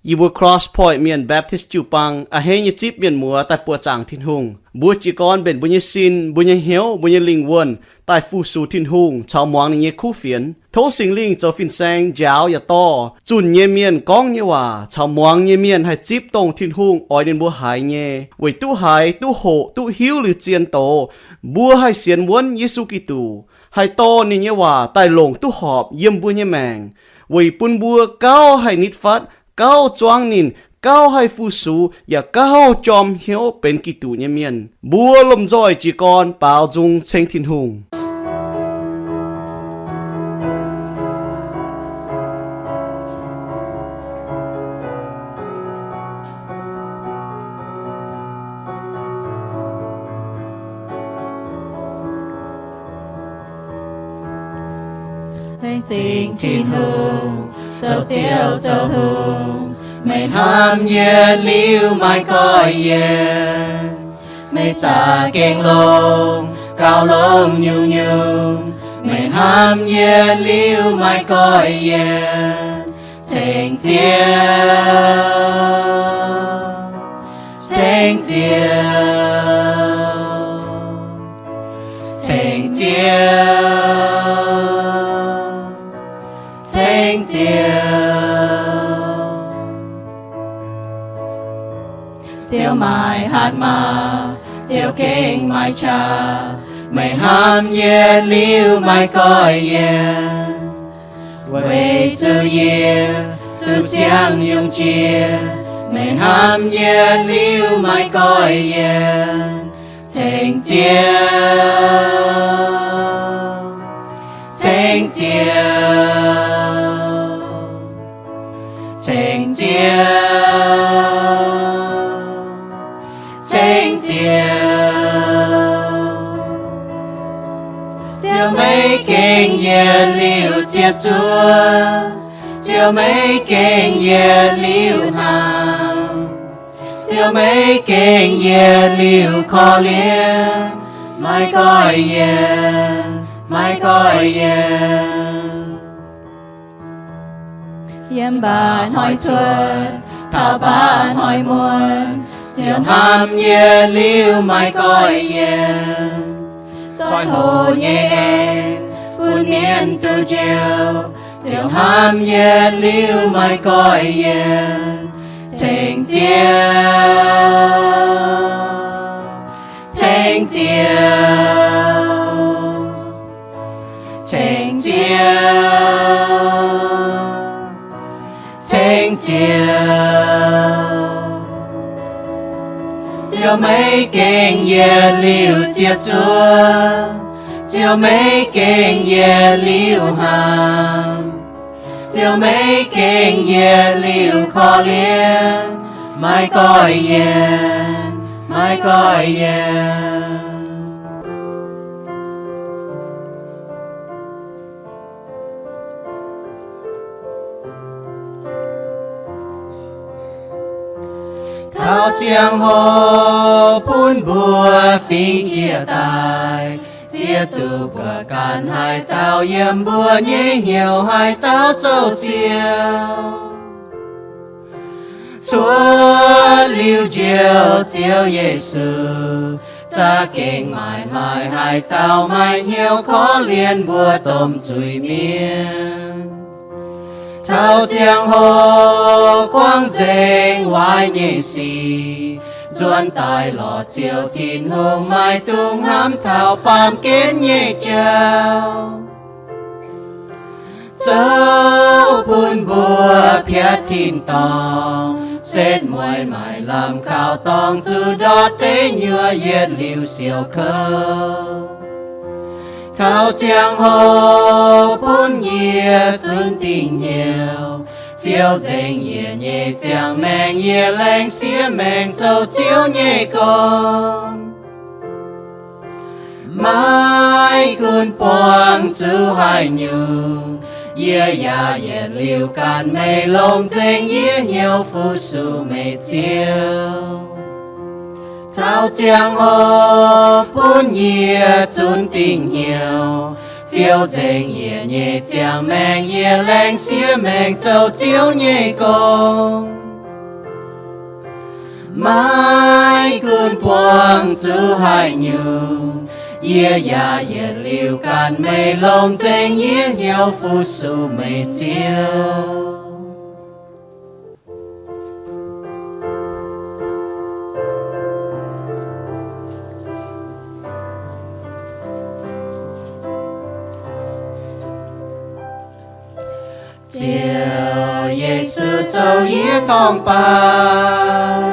Yie mbuo Cross Point Mienh Baptist jiu-baang a'hneiv nyei zipv mienh muoz daaih buoqc zaangc Tin-Hungh. Mbuo jiez gorn mbenc mbuo nyei sin, mbuo nyei hnyouv, mbuo nyei lingh wuonh daaih fu-sux Tin-Hungh caux muangx ninh nyei kuv fienx. Tov Singx Lingh zoux fin-saeng njaaux yaac dorh zunh nyei mienh gorngv nyei waac caux muangx nyei mienh haih zipv dongh Tin-Hungh oix ninh mbuo haiz nyei, weic duqv haiz, duqv hoqc, duqv hiuv liuz zien doz, mbuo haih sienx wuonv Yesu Giduc, haih dorh ninh nyei waac daaih longc duqv horpc yiem mbuo nyei maengc, weic bun mbuo gauh haih nitv fatv, gauh zuangv ninh, gauh haih fu-sux, yaac gauh jorm hnyouv benx Giduc nyei mienh. Mbuo lomh nzoih jiez gorn baaux nzung ceng Tin-Hungh. Laengz zingh Tin-Hungh, zoux Ziouv zoux Hungh, meih hnamv yie liuz maiv goiv yie. Meih za'gengh longx, gauh longx nyungc-nyungc, meih hnamv yie liuz maiv goiv yie. Ceng Ziouv, ceng Ziouv, ceng Ziouv, ceng Ziouv. Ziouv maaih hatc maaz, Ziouv gengh maaih qaqv, meih hnamv yie liuz maiv goiv yie. Weic zuqc yie duqv siang nyungc jiex, meih hnamv yie liuz maiv goiv yie. Ceng Ziouv, ceng Ziouv, ceng Ziouv, ceng Ziouv. Ziouv maiv gengh yie liuz ziepc zuoqv, Ziouv maiv gengh yie liuz hnaangx, Ziouv maiv gengh yie liuz korv-lienh, maiv goiv yie, maiv goiv yie. Yiem mbaatc hnoi cuotv taux mbaatc hnoi muonz, Ziouv hnamv yie liuz maiv goiv yie. Zoih hoc nyei aengx bun mienh duqv njoux, Ziouv hnamv yie liuz maiv goiv yie. Ceng Ziouv, ceng Ziouv, ceng Ziouv, ceng Ziouv. Ziouv maiv gengh yie liuz ziepc zuoqv, Ziouv maiv gengh yie liuz hnaangx, Ziouv maiv gengh yie liuz korv-lienh, maiv goiv yie, maiv goiv yie. Taux ziangh hoc bun mbuo fingx jiez daaih, ziex duqv buatc ganh haaix dauh yiem mbuo nyei hnyouv haaix dauh zoux Ziouv. Cuotv liuz Njoux Ziouv Yesu, za'gengh maaih, maaih haaix dauh maaih hnyouv korv-lienh mbuo domh zuiz-mienh. Taux ziangh hoc guangc nzengc waaic nyei sic, nzuonx daaih lorz Ziouv Tin-Hungh, maiv dungx hnamv taux baamh gen nyei jauv. Zoux bun mbuo piatv tin-dorngh, setv mueiz maaic lamh kaux dorngx zuqc ndortv deic nyuoqc yietc liuz siouc kouv. Taux ziangh hoc bun yie zunc dingc hnyouv, fiou nzengc yietc nyeic ziangh maengc, yie laengz siev maengc zoux Ziouv nyei gong. Maiv gunv buangh zuqc haaix nyungc, yie yaac yietc liuz ganh meih longc nzengc yie hnyouv fu-sux meih Ziouv. Taux ziangh hoc bun yie zunc dingc hnyouv, fiou nzengc yietc nyeic ziangh maengc, yie laengz siev maengc zoux Ziouv nyei gong. zuqc haaix nyungc. Yie yaac yietc liuz ganh meih longc nzengc yie hnyouv fu-sux meih Ziouv. Ziouv Yesu zoux yie torngv baac,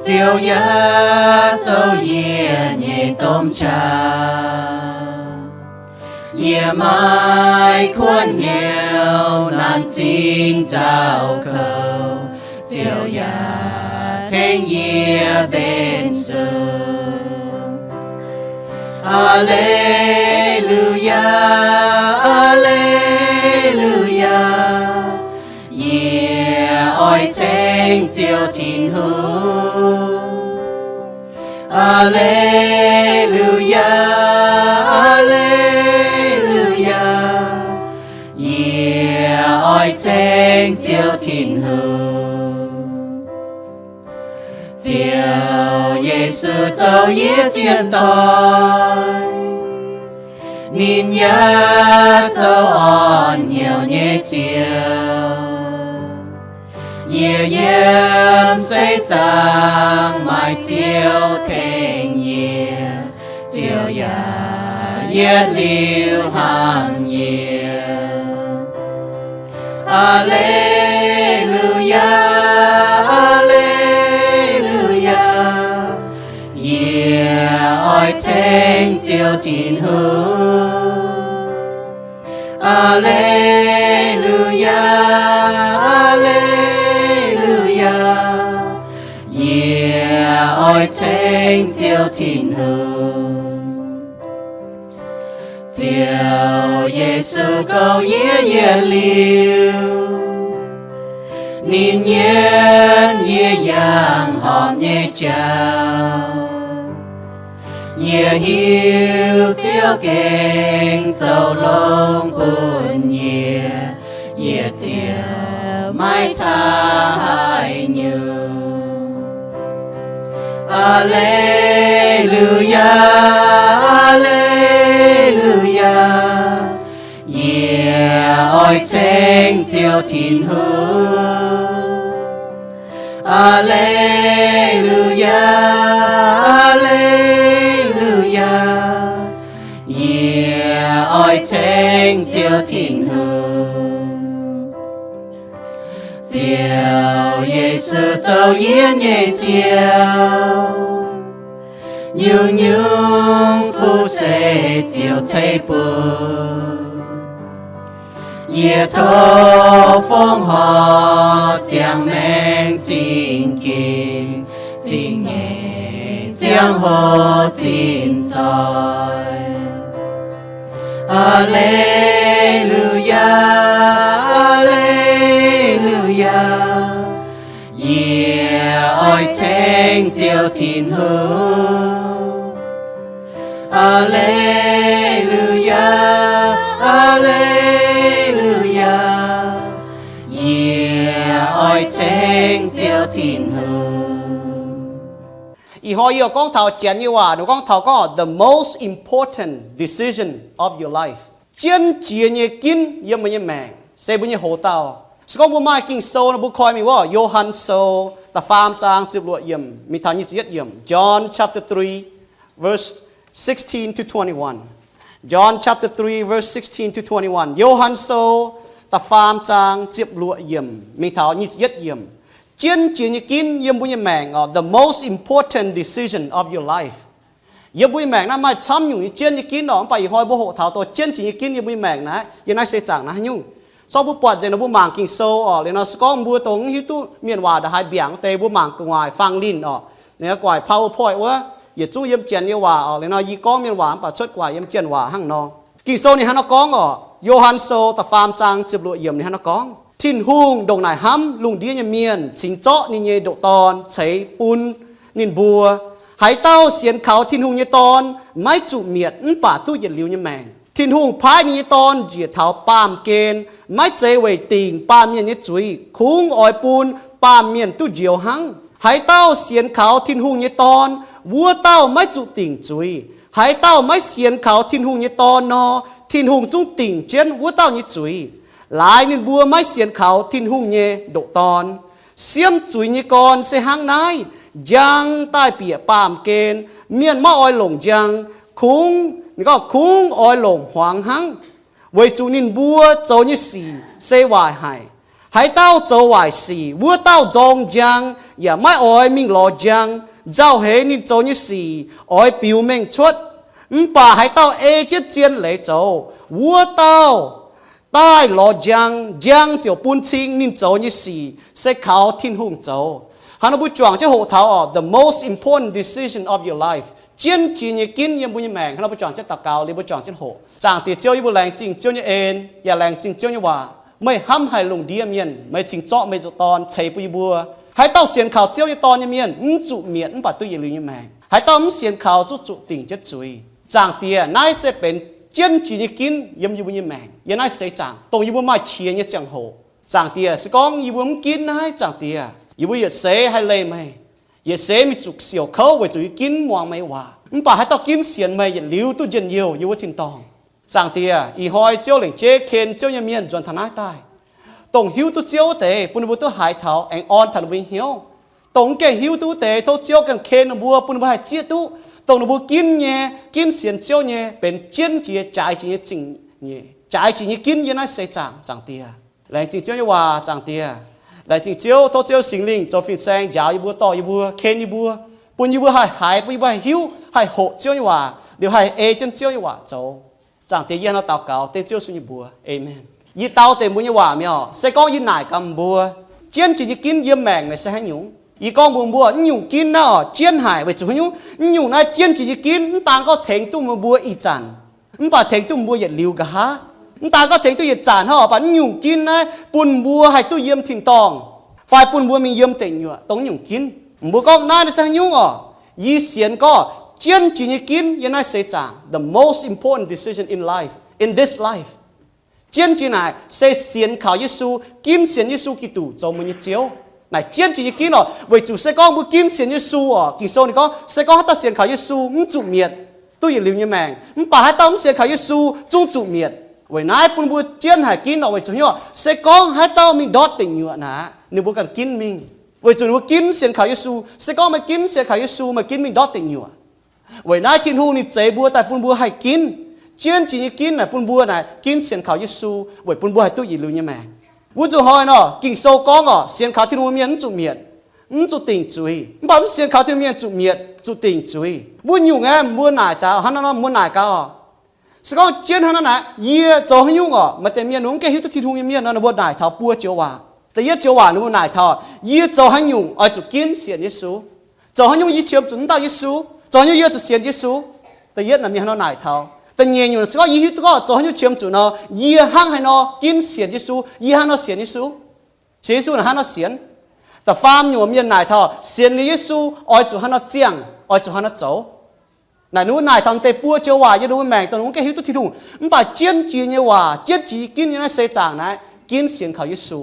Ziouv yaac zoux yie nyei domh qaqv. Yie maiv kuonv hnyouv naanc zingh nzauh kouv, Ziouv yaac tengx yie mbenc zuqc. Aa^le^lu^yaa, aa^le^lu^yaa, yie oix ceng Ziouv Tin-Hungh. Aa^le^lu^yaa, aa^le^lu^yaa, yie oix ceng Ziouv Tin-Hungh. Ziouv Yesu zoux yie zien doic, ninh yaac zoux orn hnyouv nyei Ziouv. Yie yiem seix zaangc maaih Ziouv tengx yie, Ziouv yaac yietc liuz hnamv yie. Aa^le^lu^yaa, aa^le^lu^yaa, yie oix ceng Ziouv Tin-Hungh. Aa^le^lu^yaa, aa^le^lu^yaa, yie oix ceng Ziouv Tin-Hungh. Ziouv Yesu goux yie yietc liuz, ninh nyienz yie yangh horpc nyei jauv. Yie hiuv Ziouv gengh zoux longx bun yie, yie ziouc maiv caa haaix nyungc. Aa^le^lu^yaa, aa^le^lu^yaa, yie oix ceng Ziouv Tin-Hungh. Aa^le^lu^yaa, aa^le^lu^yaa, yie oix ceng Ziouv Tin-Hungh. Ziouv Yesu zoux yie nyei Ziouv, nyungc-nyungc fuqv se Ziouv ceix bun. Yie tov fongc horc ziangh maengc zingh ginx, zingh nyeic ziangh hoc zinh zoih. Aa^le^lu^yaa, aa^le^lu^yaa, yie oix ceng Ziouv Tin-Hungh. Aa^le^lu^yaa, aa^le^lu^yaa, yie oix ceng Ziouv Tin-Hungh. Ih hnoi yie gorngv taux janx nyei waac, ninh gorngv taux gorngv the most important decision of your life. Jienv jiex nyei ginv yiem mbuo nyei maengc se mbuo nyei hoc dauh. Se gorngv mbuo maaih Ging-Sou nor, mbuo koi mingh wuov Yo^han Sou da'faam zaang ziepc luoqc yiemc mingh taux nyic ziepc yietv yiemc. John chapter three, verse sixteen to twenty-one. John chapter three, verse sixteen to twenty-one. Yo^han Sou da'faam zaang ziepc luoqc yiemc mingh taux nyic ziepc yietv yiemc. Jienv jiex nyei ginv yiem mbuo nyei maengc oc, the most important decision of your life. Yiem mbuo nyei maengc naaiv maaih camv nyungc nyei jienv nyei ginv oc, mv baac ih hnoi mbuo hoqc taux dongh jienv jiex nyei ginv yiem mbuo nyei maengc naaiv, yiem naaiv seix zaangc naaiv haaix nyungc. Zorqv mbuo buatc nzengc nor mbuo mangc Ging-Sou oc, liuz nor se gorngv mbuo dongh mv hiuv duqv mienh waac ndongc haaix mbiaangc wuov deix, mbuo mangc gu'nguaaic fang linh oc, ninh guaaic PowerPoint wuov, yietc zungv yiem janx nyei waac oc, liuz nor yie gorngv mienh waac mv baac cuotv guaaic yiem janx waac hnangv nor. Ging-Sou ninh hnangv nor gorngv oc, Yo^han Sou da'faam zaang ziepc luoqc yiemc ninh hnangv nor gorngv, Tin-Hungh ndongc naaic hnamv lungh ndiev nyei mienh cingx zorqv ninh nyei ndoqc Dorn ceix bun ninh mbuo. Haaix dauh sienx kaux Tin-Hungh nyei Dorn maiv zuqc mietc mv baac duqv yietc liuz nyei maengc. Tin-Hungh paaiv ninh nyei Dorn njiec taux baamh gen, maiv zeiz weic dingc baamh mienh nyei zuiz, kungx oix bun baamh mienh duqv njoux hnangv. Haaix dauh sienx kaux Tin-Hungh nyei Dorn, wuov dauh maiv zuqc dingc zuiz. Haaix dauh maiv sienx kaux Tin-Hungh nyei Dorn nor, Tin-Hungh zungv dingc jienv wuov dauh nyei zuiz, laaix ninh mbuo maiv sienx kaux Tin-Hungh nyei ndoqc Dorn. Siemv zuiz nyei gorn se hnangv naaiv. Njang daaih bieqc baamh gen. Mienh maiv oix longc njang. Kungx, ninh gorngv kungx oix longc hmuangx hnangv, weic zuqc ninh mbuo zoux nyei sic se waaic haic. Haaix dauh zoux waaic sic, wuov dauh nzorng njang yaac maiv oix mingh lorz njang. Nzauh heix ninh zoux nyei sic oix biux mengh cuotv. Mv baac haaix dauh ei jienv zien leiz zoux, wuov dauh daaih lorz njang, njang ziouc bun cing ninh zoux nyei sic se kaux Tin-Hungh zoux. Hnangv nor mbuo juangc jienv hoqc taux oc, the most important decision of your life, jienv jiex nyei ginv yiem mbuo nyei maengc. Hnangv nor mbuo juangc jienv daux gaux liuz mbuo juangc jienv hoqc. Zaangc Diex Ziouv, yie mbuo laengz zingh Ziouv nyei en, yaac laengz zingh Ziouv nyei waac. Meih hnamv haic lungh ndiev mienh, meih cingx zorqv meih ndoqc Dorn ceix bun yie mbuo. Haaix dauh sienx kaux Ziouv nyei Dorn nyei mienh mv zuqc mietc mv baac duqv yietc liuz nyei maengc. Haaix dauh mv sienx kaux zungv zuqc dingc jienv zuiz. Zaangc Diex, naaiv se benx jienv jiex nyei ginv yiem yie mbuo nyei maengc yiem naaiv seix zaangc, dongh yie mbuo maaih qiex nyei ziangh hoc. Zaangc Diex, se gorngv yie mbuo mv ginv naaiv, Zaangc Diex, yie mbuo yietc seix haih leih meih. Yietc seix mingh zuqc siouc kouv weic zuqc yie ginv muangx meih waac. Mv baac haaix dauh ginv sienx meih yietc liuz duqv njien-youh yiem wuov tin-dorngh. Zaangc Diex, ih hnoi Ziouv lengc jeiv ken Ziouv nyei mienh nzuonx taux naaiv daaih. Dongh hiuv duqv Ziouv wuov deix bun ninh mbuo duqv haiz taux aengx orn taux ninh mbuo nyei hnyouv. Dongh mv gaengh hiuv duqv wuov deix tov Ziouv ganh ken ninh mbuo bun ninh mbuo haih zieqv duqv dongh ninh mbuo ginv nyei, ginv sienx Ziouv nyei benx jienv jiex jaaix jiex nyei zingh nyeic, jaaix jiex nyei ginv yiem naaiv seix zaangc, Zaangc Diex. Laengz zingh Ziouv nyei waac, Zaangc Diex. Laengz zingh Ziouv, tov Ziouv Singx Lingh zoux fin-saeng njaaux yie mbuo, dorh yie mbuo, ken yie mbuo, bun yie mbuo haih haiz, bun yie mbuo haih hiuv, haih hoqc Ziouv nyei waac liuz haih ei jienv Ziouv nyei waac zoux. Zaangc Diex, yie hnangv nor daux gaux dengv Ziouv Yesu nyei mbuox, aamen. Yie dau deix mbuo nyei waac mi'aqv. Se gorngv yie naaic gaax mbuo, jienv jiex nyei ginv yiem maengc naaic se haaix nyungc? Yie gorngv mbuox mbuo, mv nyungc ginv naaiv oc, jienv haic weic zuqc haaix nyungc? Mv nyungc naaiv jienv jiex nyei ginv mv daan gorngv tengx duqv meih mbuo ih zanc, mv baac tengx duqv mbuo yietc liuz nqa'haav. Mv daan gorngv tengx duqv yietc zanc hnangv oc, mv baac mv nyungc ginv naaiv bun mbuo haih duqv yiem tin-dorngh fai bun mbuo mingh yiem deic nyuoqc dongh mv nyungc ginv. Mbuo gorngv naaiv se haaix nyungc oc? Yie sienx gorngv jienv jiex nyei ginv yiem naaiv seix zaangc, the most important decision in life, in this life. Jienv jiex naaic se sienx kaux Yesu, ginv sienx Yesu Giduc zoux meih nyei Ziouv. Naaic jienv jiex nyei ginv oc, weic zuqc se gorngv mbuo ginv sienx Yesu oc, Ging-Sou ninh gorngv se gorngv haaix dauh sienx kaux Yesu mv zuqc mietc, duqv yietc liuz nyei maengc. Mv baac haaix dauh mv sienx kaux Yesu zungv zuqc mietc. Weic naaiv bun mbuo jienv haic ginv oc, weic zuqc haaix nyungc? Se gorngv haaix dauh mingh ndortv deic nyuoqc naaic, ninh mbuo ganh ginv mingh. Weic zuqc ninh mbuo ginv sienx kaux Yesu. Se gorngv meih ginv sienx kaux Yesu, meih ginv mingh ndortv deic nyuoqc. Weic naaiv Tin-Hungh ninh zeix mbuo daaih bun mbuo haih ginv. Jienv jiex nyei ginv naaic bun mbuo naaic ginv sienx kaux Yesu weic bun mbuo haih duqv yietc liuz nyei maengc. Wuov nzunc hnoi nor, Ging-Sou gorngv oc, sienx kaux Tin-Hungh mienh mv zuqc mietc, mv zuqc dingc zuiz. Mv baac mv sienx kaux Tin-Hungh mienh zuqc mietc, zuqc dingc zuiz. Wuov nyungc aeqv, mbuo naaic daaih hnangv naaiv nor, mbuo naaic gaax oc. Se gorngv jienv hnangv naaiv naaic, yie zoux haaix nyungc oc? Maaih deix mienh mv gaengh hiuv duqv Tin-Hungh nyei mienh nor, ninh mbuo naaic taux buo joux waac. Da'yietv joux waac ninh mbuo naaic taux, yie zoux haaix nyungc oix zuqc ginv sienx Yesu? Zoux haaix nyungc yie qiemx zuqc wuov dauh Yesu? Zoux haaix nyungc yie oix zuqc sienx Yesu? Da'yietv naaic mienh hnangv nor naaic taux. Da'nyeic nyungc se gorngv yie hiuv duqv gorngv zoux haaix nyungc qiemx zuqc nor, yie hnangv haaix nor ginv sienx Yesu, yie hnangv nor sienx Yesu. Sienx Yesu naaic hnangv nor sienx. Da'faam nyungc mienh naaic taux, sienx liuz Yesu oix zuqc hnangv nor ziangh, oix zuqc hnangv nor zoux. Naaic ninh mbuo naaic taux deix buo joux waac yiem ninh mbuo maengc dongh ninh mbuo mv gaengh hiuv duqv Tin-Hungh, mv baac jienv jiex nyei waac, jienv jiex nyei ginv nyei naaiv seix zaangc naaic ginv sienx kaux Yesu.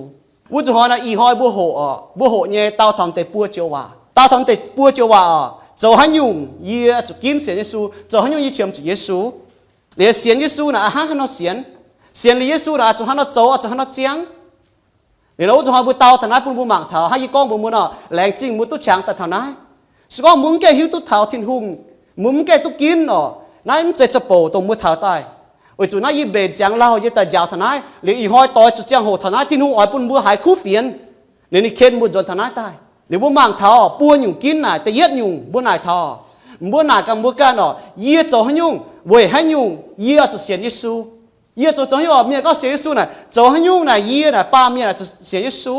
Wuov nzunc hnoi naaic ih hnoi mbuo hoqc oc, mbuo hoqc nyei dau taux deix buo joux waac, dau taux deix buo joux waac oc. Zoux haaix nyungc yie zuqc ginv sienx Yesu? Zoux haaix nyungc yie qiemx zuqc Yesu? Liuz sienx Yesu naaic hnangv haaix nor sienx? Sienx liuz Yesu naaic zuqc hnangv nor zoux, zuqc hnangv nor ziangh? Liuz nor wuov nzunc hnoi mbuo dau taux naaiv bun mbuo mangc taux, hnangv yie gorngv mbuox mbuo nor, laengz zingh mbuo duqv qangx daaih taux naaiv. Se gorngv mbuo mv gaengh hiuv duqv taux Tin-Hungh, mbuo mv gaengh duqv ginv oc, naaiv mv zeiz za'bouc dongh mbuo taux daaih. Weic zuqc naaiv yie mbenc ziangx lauh yie daaih njaaux taux naaiv. Liuz ih hnoi doix zuqc ziangh hoc taux naaiv, Tin-Hungh oix bun mbuo haiz kuv fienx. Liuz ninh ken mbuo nzuonx taux naaiv daaih. Liuz mbuo mangc taux buo nyungc ginv naaic, da'yietv nyungc mbuo naaic taux, mbuo naaic gaax mbuo ganh oc, yie zoux haaix nyungc, weic haaix nyungc yie zuqc sienx Yesu? Yie zoux, zoux haaix nyungc oc? Mienh gorngv sienx Yesu naaic, zoux haaix nyungc naaic yie naaic baamh mienh zuqc sienx Yesu?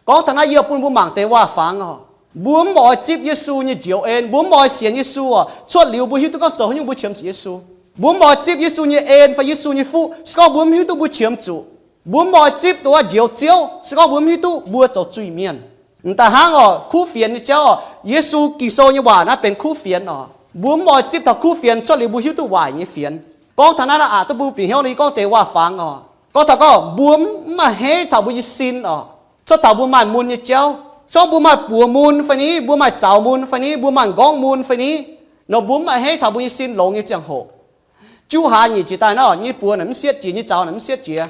Gorngv taux naaiv yie bun mbuo mangc deix waac-fangx oc. Mbuo mv oix zipv Yesu nyei njoux en, mbuo mv oix sienx Yesu oc, cuotv liuz mbuo hiuv duqv gorngv zoux haaix nyungc mbuo qiemx zuqc Yesu. Mbuo mv oix zipv Yesu nyei en fai Yesu nyei fuqv se gorngv mbuo mv hiuv duqv mbuo qiemx zuqc. Mbuo mv oix zipv dongh wuov njoux Ziouv se gorngv mbuo mv hiuv duqv mbuo zoux zuiz-mienh. M'daaih hnangv oc, kuv fienx nyei jauv oc, Yesu Ging-Sou nyei waac naaiv benx kuv fienx oc. Mbuo mv oix zipv taux kuv fienx cuotv liuz mbuo hiuv duqv waaic nyei fienx. Gorngv taux naaiv naaiv aqc duqv mbuo bieqc hnyouv nor, yie gorngv deix waac-fangx oc. Gorngv taux gorngv mbuo mv maaih hneiv taux mbuo nyei sin oc, cuotv taux mbuo maaih mun nyei jauv. Se gorngv mbuo maaih buoz mun fai ni, mbuo maaih zaux mun fai ni, mbuo maaih m'nqorngv mun fai ni, nor mbuo mv baac a'hneiv taux mbuo nyei sin longx nyei ziangh hoc. Juv hlaax nyeic jiex daaih nor, nyei buoz naaic mv sietv jiex, nyei zaux naaic mv sietv jiex.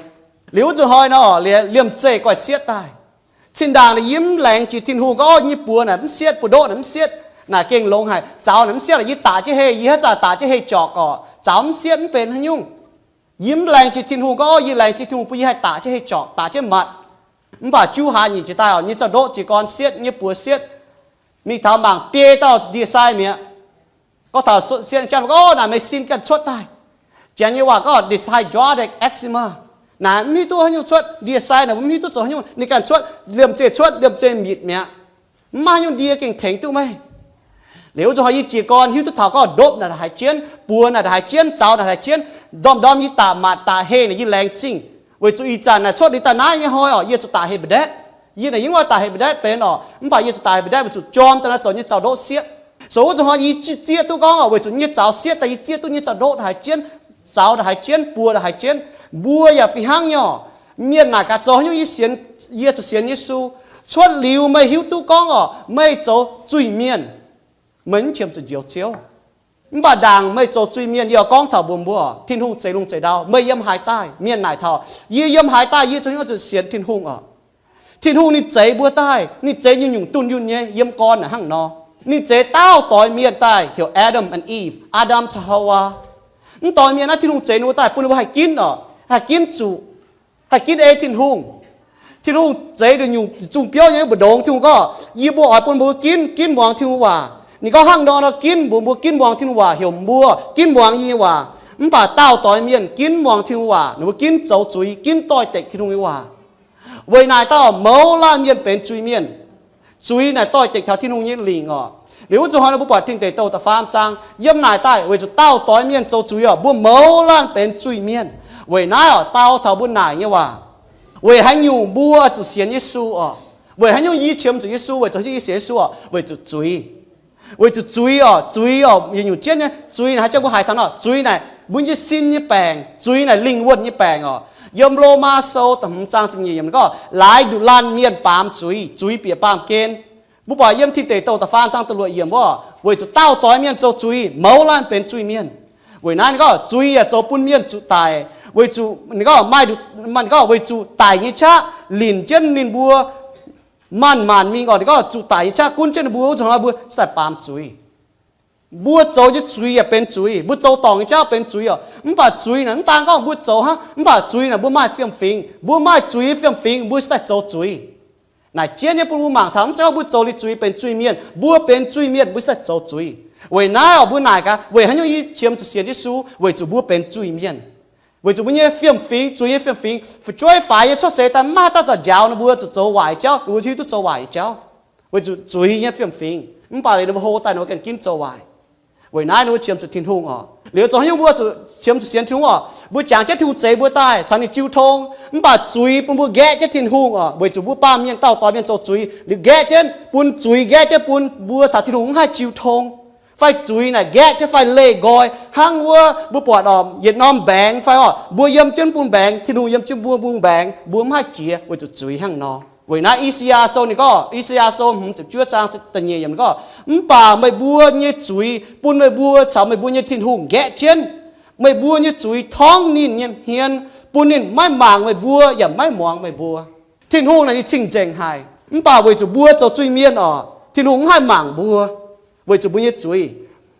Liuz wuov zuqc hnoi nor, liemh zeih guaih sietv daaih. Zinh ndaangc naaic yie mv laengz jiex Tin-Hungh gorngv, Ov, nyei buoz naaic mv sietv, buoz-ndoqv naaic mv sietv, naaic gengh longx haic, zaux naaic mv sietv, yie daqc jienv hei, yie haaix zanc daqc jienv hei jorqc orqc, zaux mv sietv mv benx haaix nyungc. Yie mv laengz jiex Tin-Hungh gorngv, Ov, yie laengz jiex Tin-Hungh bun yie haih daaih jienv hei jorqc, daaih jienv matc. Mv baac juv hlaax nyeic jiex daaih, nyei zaux-ndoqv jiez gorn sietv, nyei buoz sietv. Mingh taux mangc biei dauh ndie-sai mi'aqv. Gorngv taux sietv janv, Ov, naaic meih sin ganh cuotv daaih. Janx nyei waac gorngv dihsyropic eczema. Naaic mv hiuv duqv haaix nyungc cuotv, ndie-sai naaic mbuo mv hiuv duqv zoux haaix nyungc, ninh ganh cuotv, liemh zeih cuotv, liemh zeih mietc mi'aqv. Mv maaih haaix nyungc ndie gengh tengx duqv meih. Liuz wuov zuqc hnoi yie jiez gorn hiuv duqv taux gorngv ndopv naaic haiz jienv, buoz naaic haiz jienv, zaux naaic haiz jienv, ndorm-ndorm yie daaih matc daaih hei naaic yie laengz zingh. Weic zuqc ih zanc naaic cuotv liuz daaih naaiv nyei hnoi orqc, yie zuqc daaih hei mba'ndetv. Yie naaic yie mv oix daaih hei mba'ndetv benx orqc, mv baac yie zuqc daaih hei mba'ndetv weic zuqc jorm daaih naaiv zoux nyei zaux-ndoqv sietv. So wuov zuqc hnoi yie zieqv duqv gorngv orqc, weic zuqc nyei zaux sietv daaih yie zieqv duqv nyei zaux-ndoqv naaic haiz jienv, zaux naaic haiz jienv, buoz naaic haiz jienv. Mbuo yaac fih hnangv nyei orqc. Mienh naaic gaax zoux haaix nyungc yie sienx, yie zuqc sienx Yesu. Cuotv liuz meih hiuv duqv gorngv orqc, meih zoux zuiz-mienh, meih mv qiemx zuqc njoux Ziouv. Mv baac ndaangc meih zoux zuiz-mienh, yie oix gorngv taux mbuox mbuo, Tin-Hungh zeix lungh zeix ndau. Meih yiem haaix daaih? Mienh naaic taux yie yiem haaix daaih, yie zoux haaix nyungc zuqc sienx Tin-Hungh orqc? Tin-Hungh ninh zeix mbuo daaih, ninh zeix nyungc-nyungc dunh yunh nyei, yiem gorn naaic hnangv nor. Ninh zeix daauh doix mienh daaih heuc Adam and Eve, Aa^ndam caux Haawaa. Mv doix mienh naaiv Tin-Hungh zeix ninh mbuo daaih bun ninh mbuo haih ginv orqc, haih ginv zuqc, haih ginv ei Tin-Hungh. Tin-Hungh zeix nduqc nyungc zungh biouv nyei mbu'ndongx. Tin-Hungh gorngv, Yie mbuo oix bun mbuo ginv, ginv muangx Tin-Hungh waac. Ninh gorngv hnangv nor nor ginv, mbuox mbuo ginv muangx Tin-Hungh waac, heuc mbuo ginv muangx yie nyei waac. Mv baac daauh doix mienh ginv mv muangx Tin-Hungh waac, ninh mbuo ginv zoux zuiz, ginv doix-dekc Tin-Hungh nyei waac. Weic naaic dauh mouz laanh mienh benx zuiz mienh. Zuiz naaic doix-dekc taux Tin-Hungh nyei lingc orqc. Liuz wuov zuqc hnoi mbuo buatc Tin Deic Douh da'faam zaang, yiem naaic daaih weic zuqc daauh doix mienh zoux zuiz orqc, mbuo mouz laanh benx zuiz mienh. Weic naaiv orqc, dau taux mbuo naaic nyei waac. Weic haaix nyungc mbuo zuqc sienx Yesu orqc? Weic haaix nyungc yie qiemx zuqc Yesu? Weic zuqc haaix nyungc yie sienx Yesu orqc? Weic zuqc zuiz. Weic zuqc zuiz orqc, zuiz orqc, yietc nyungc jienv nyei zuiz naaic haaix jangx mbuo haiz taux nor, zuiz naaic mbuo nyei sin nyei baengc, zuiz naaic lingh wuonh nyei baengc orqc. Yiem Lomaa Sou da'hmz zaang ziepc nyeic yiemc gorngv, laaix nduqc laanh mienh baamz zuiz, zuiz bieqc baamh gen. Mbuo buatc yiem Tin Deic Douh da'faam zaang da'luoqc yiemc wuov, weic zuqc daauh doix mienh zoux zuiz, mouz laanh benx zuiz mienh. Weic naaiv ninh gorngv zuiz yaac zoux bun mienh zuqc daic, weic zuqc ninh gorngv maaih, ninh gorngv weic zuqc daic nyei qaqv linc jienv ninh mbuo maanc maanc mingh orqc. Ninh gorngv zuqc daic nyei qaqv gunv jienv ninh mbuo wuov zuqc hnoi mbuo cingx daaih baamz zuiz. Mbuo zoux nyei zuiz yaac benx zuiz, mbuo zoux dorngc nyei jauv benx zuiz orqc. Mv baac zuiz naaic mv daan gorngv mbuo zoux hnangv, mv baac zuiz naaic mbuo maaih fiem-fingx, mbuo maaih zuiz fiem-fingx mbuo cingx daaih zoux zuiz. Naaic jienv nyei bun mbuo mangc taux mv zeiz gorngv mbuo zoux liuz zuiz benx zuiz mienh, mbuo benx zuiz mienh mbuo cingx daaih zoux zuiz. Weic naaiv orqc mbuo naaic gaax, weic haaix nyungc yie qiemx zuqc sienx Yesu? Weic zuqc mbuo benx zuiz mienh. Weic zuqc mbuo nyei fiem-fingx, zuiz nyei fiem-fingx, fu'jueiv faix nyei cuotv seix daaih maiv dauh daaih njaaux ninh mbuo zuqc zoux waaic jauv, ninh mbuo hiuv duqv zoux waaic jauv. Weic zuqc zuiz nyei fiem-fingx, mv baac liuz ninh mbuo hlo daaih ninh mbuo ganh ginv zoux waaic. Weic naaiv ninh mbuo qiemx zuqc Tin-Hungh orqc. Liuz zoux haaix nyungc mbuo zuqc qiemx zuqc sienx Tin-Hungh orqc? Mbuo jangx jienv Tin-Hungh zeix mbuo daaih caux ninh jiu tong, mv baac zuiz bun mbuo nqaeqv jienv Tin-Hungh orqc. Weic zuqc mbuo baamh mienh daauh doix mienh zoux zuiz liuz nqaeqv jienv, bun zuiz nqaeqv jienv bun mbuo caux Tin-Hungh mv haih jiu tong. Fai zuiz naaic nqaeqv jienv fai leih nqoi hnangv wuov mbuo buatc orqc, yietc norm mbaengx fai orqc, mbuo yiem jienv bun mbaengx, Tin-Hungh yiem jienv mbuo bun mbaengx, mbuo mv haih jiex weic zuqc zuiz hnangv nor. Weic naaiv I^saa^yaa Sou ninh gorngv, I^saa^yaa Sou hmz ziepc juov zaang da'nyeic yiemc ninh gorngv, mv baac meih mbuo nyei zuiz bun meih mbuo caux meih mbuo nyei Tin-Hungh nqaeqv jienv. Meih mbuo nyei zuiz torngv ninh nyei hmien, bun ninh maiv mangc meih mbuo yaac maiv muangx meih mbuo. Tin-Hungh naaic ninh cing-nzengc haic, mv baac weic zuqc mbuo zoux zuiz mienh orqc, Tin-Hungh mv haih mangc mbuo weic zuqc mbuo nyei zuiz.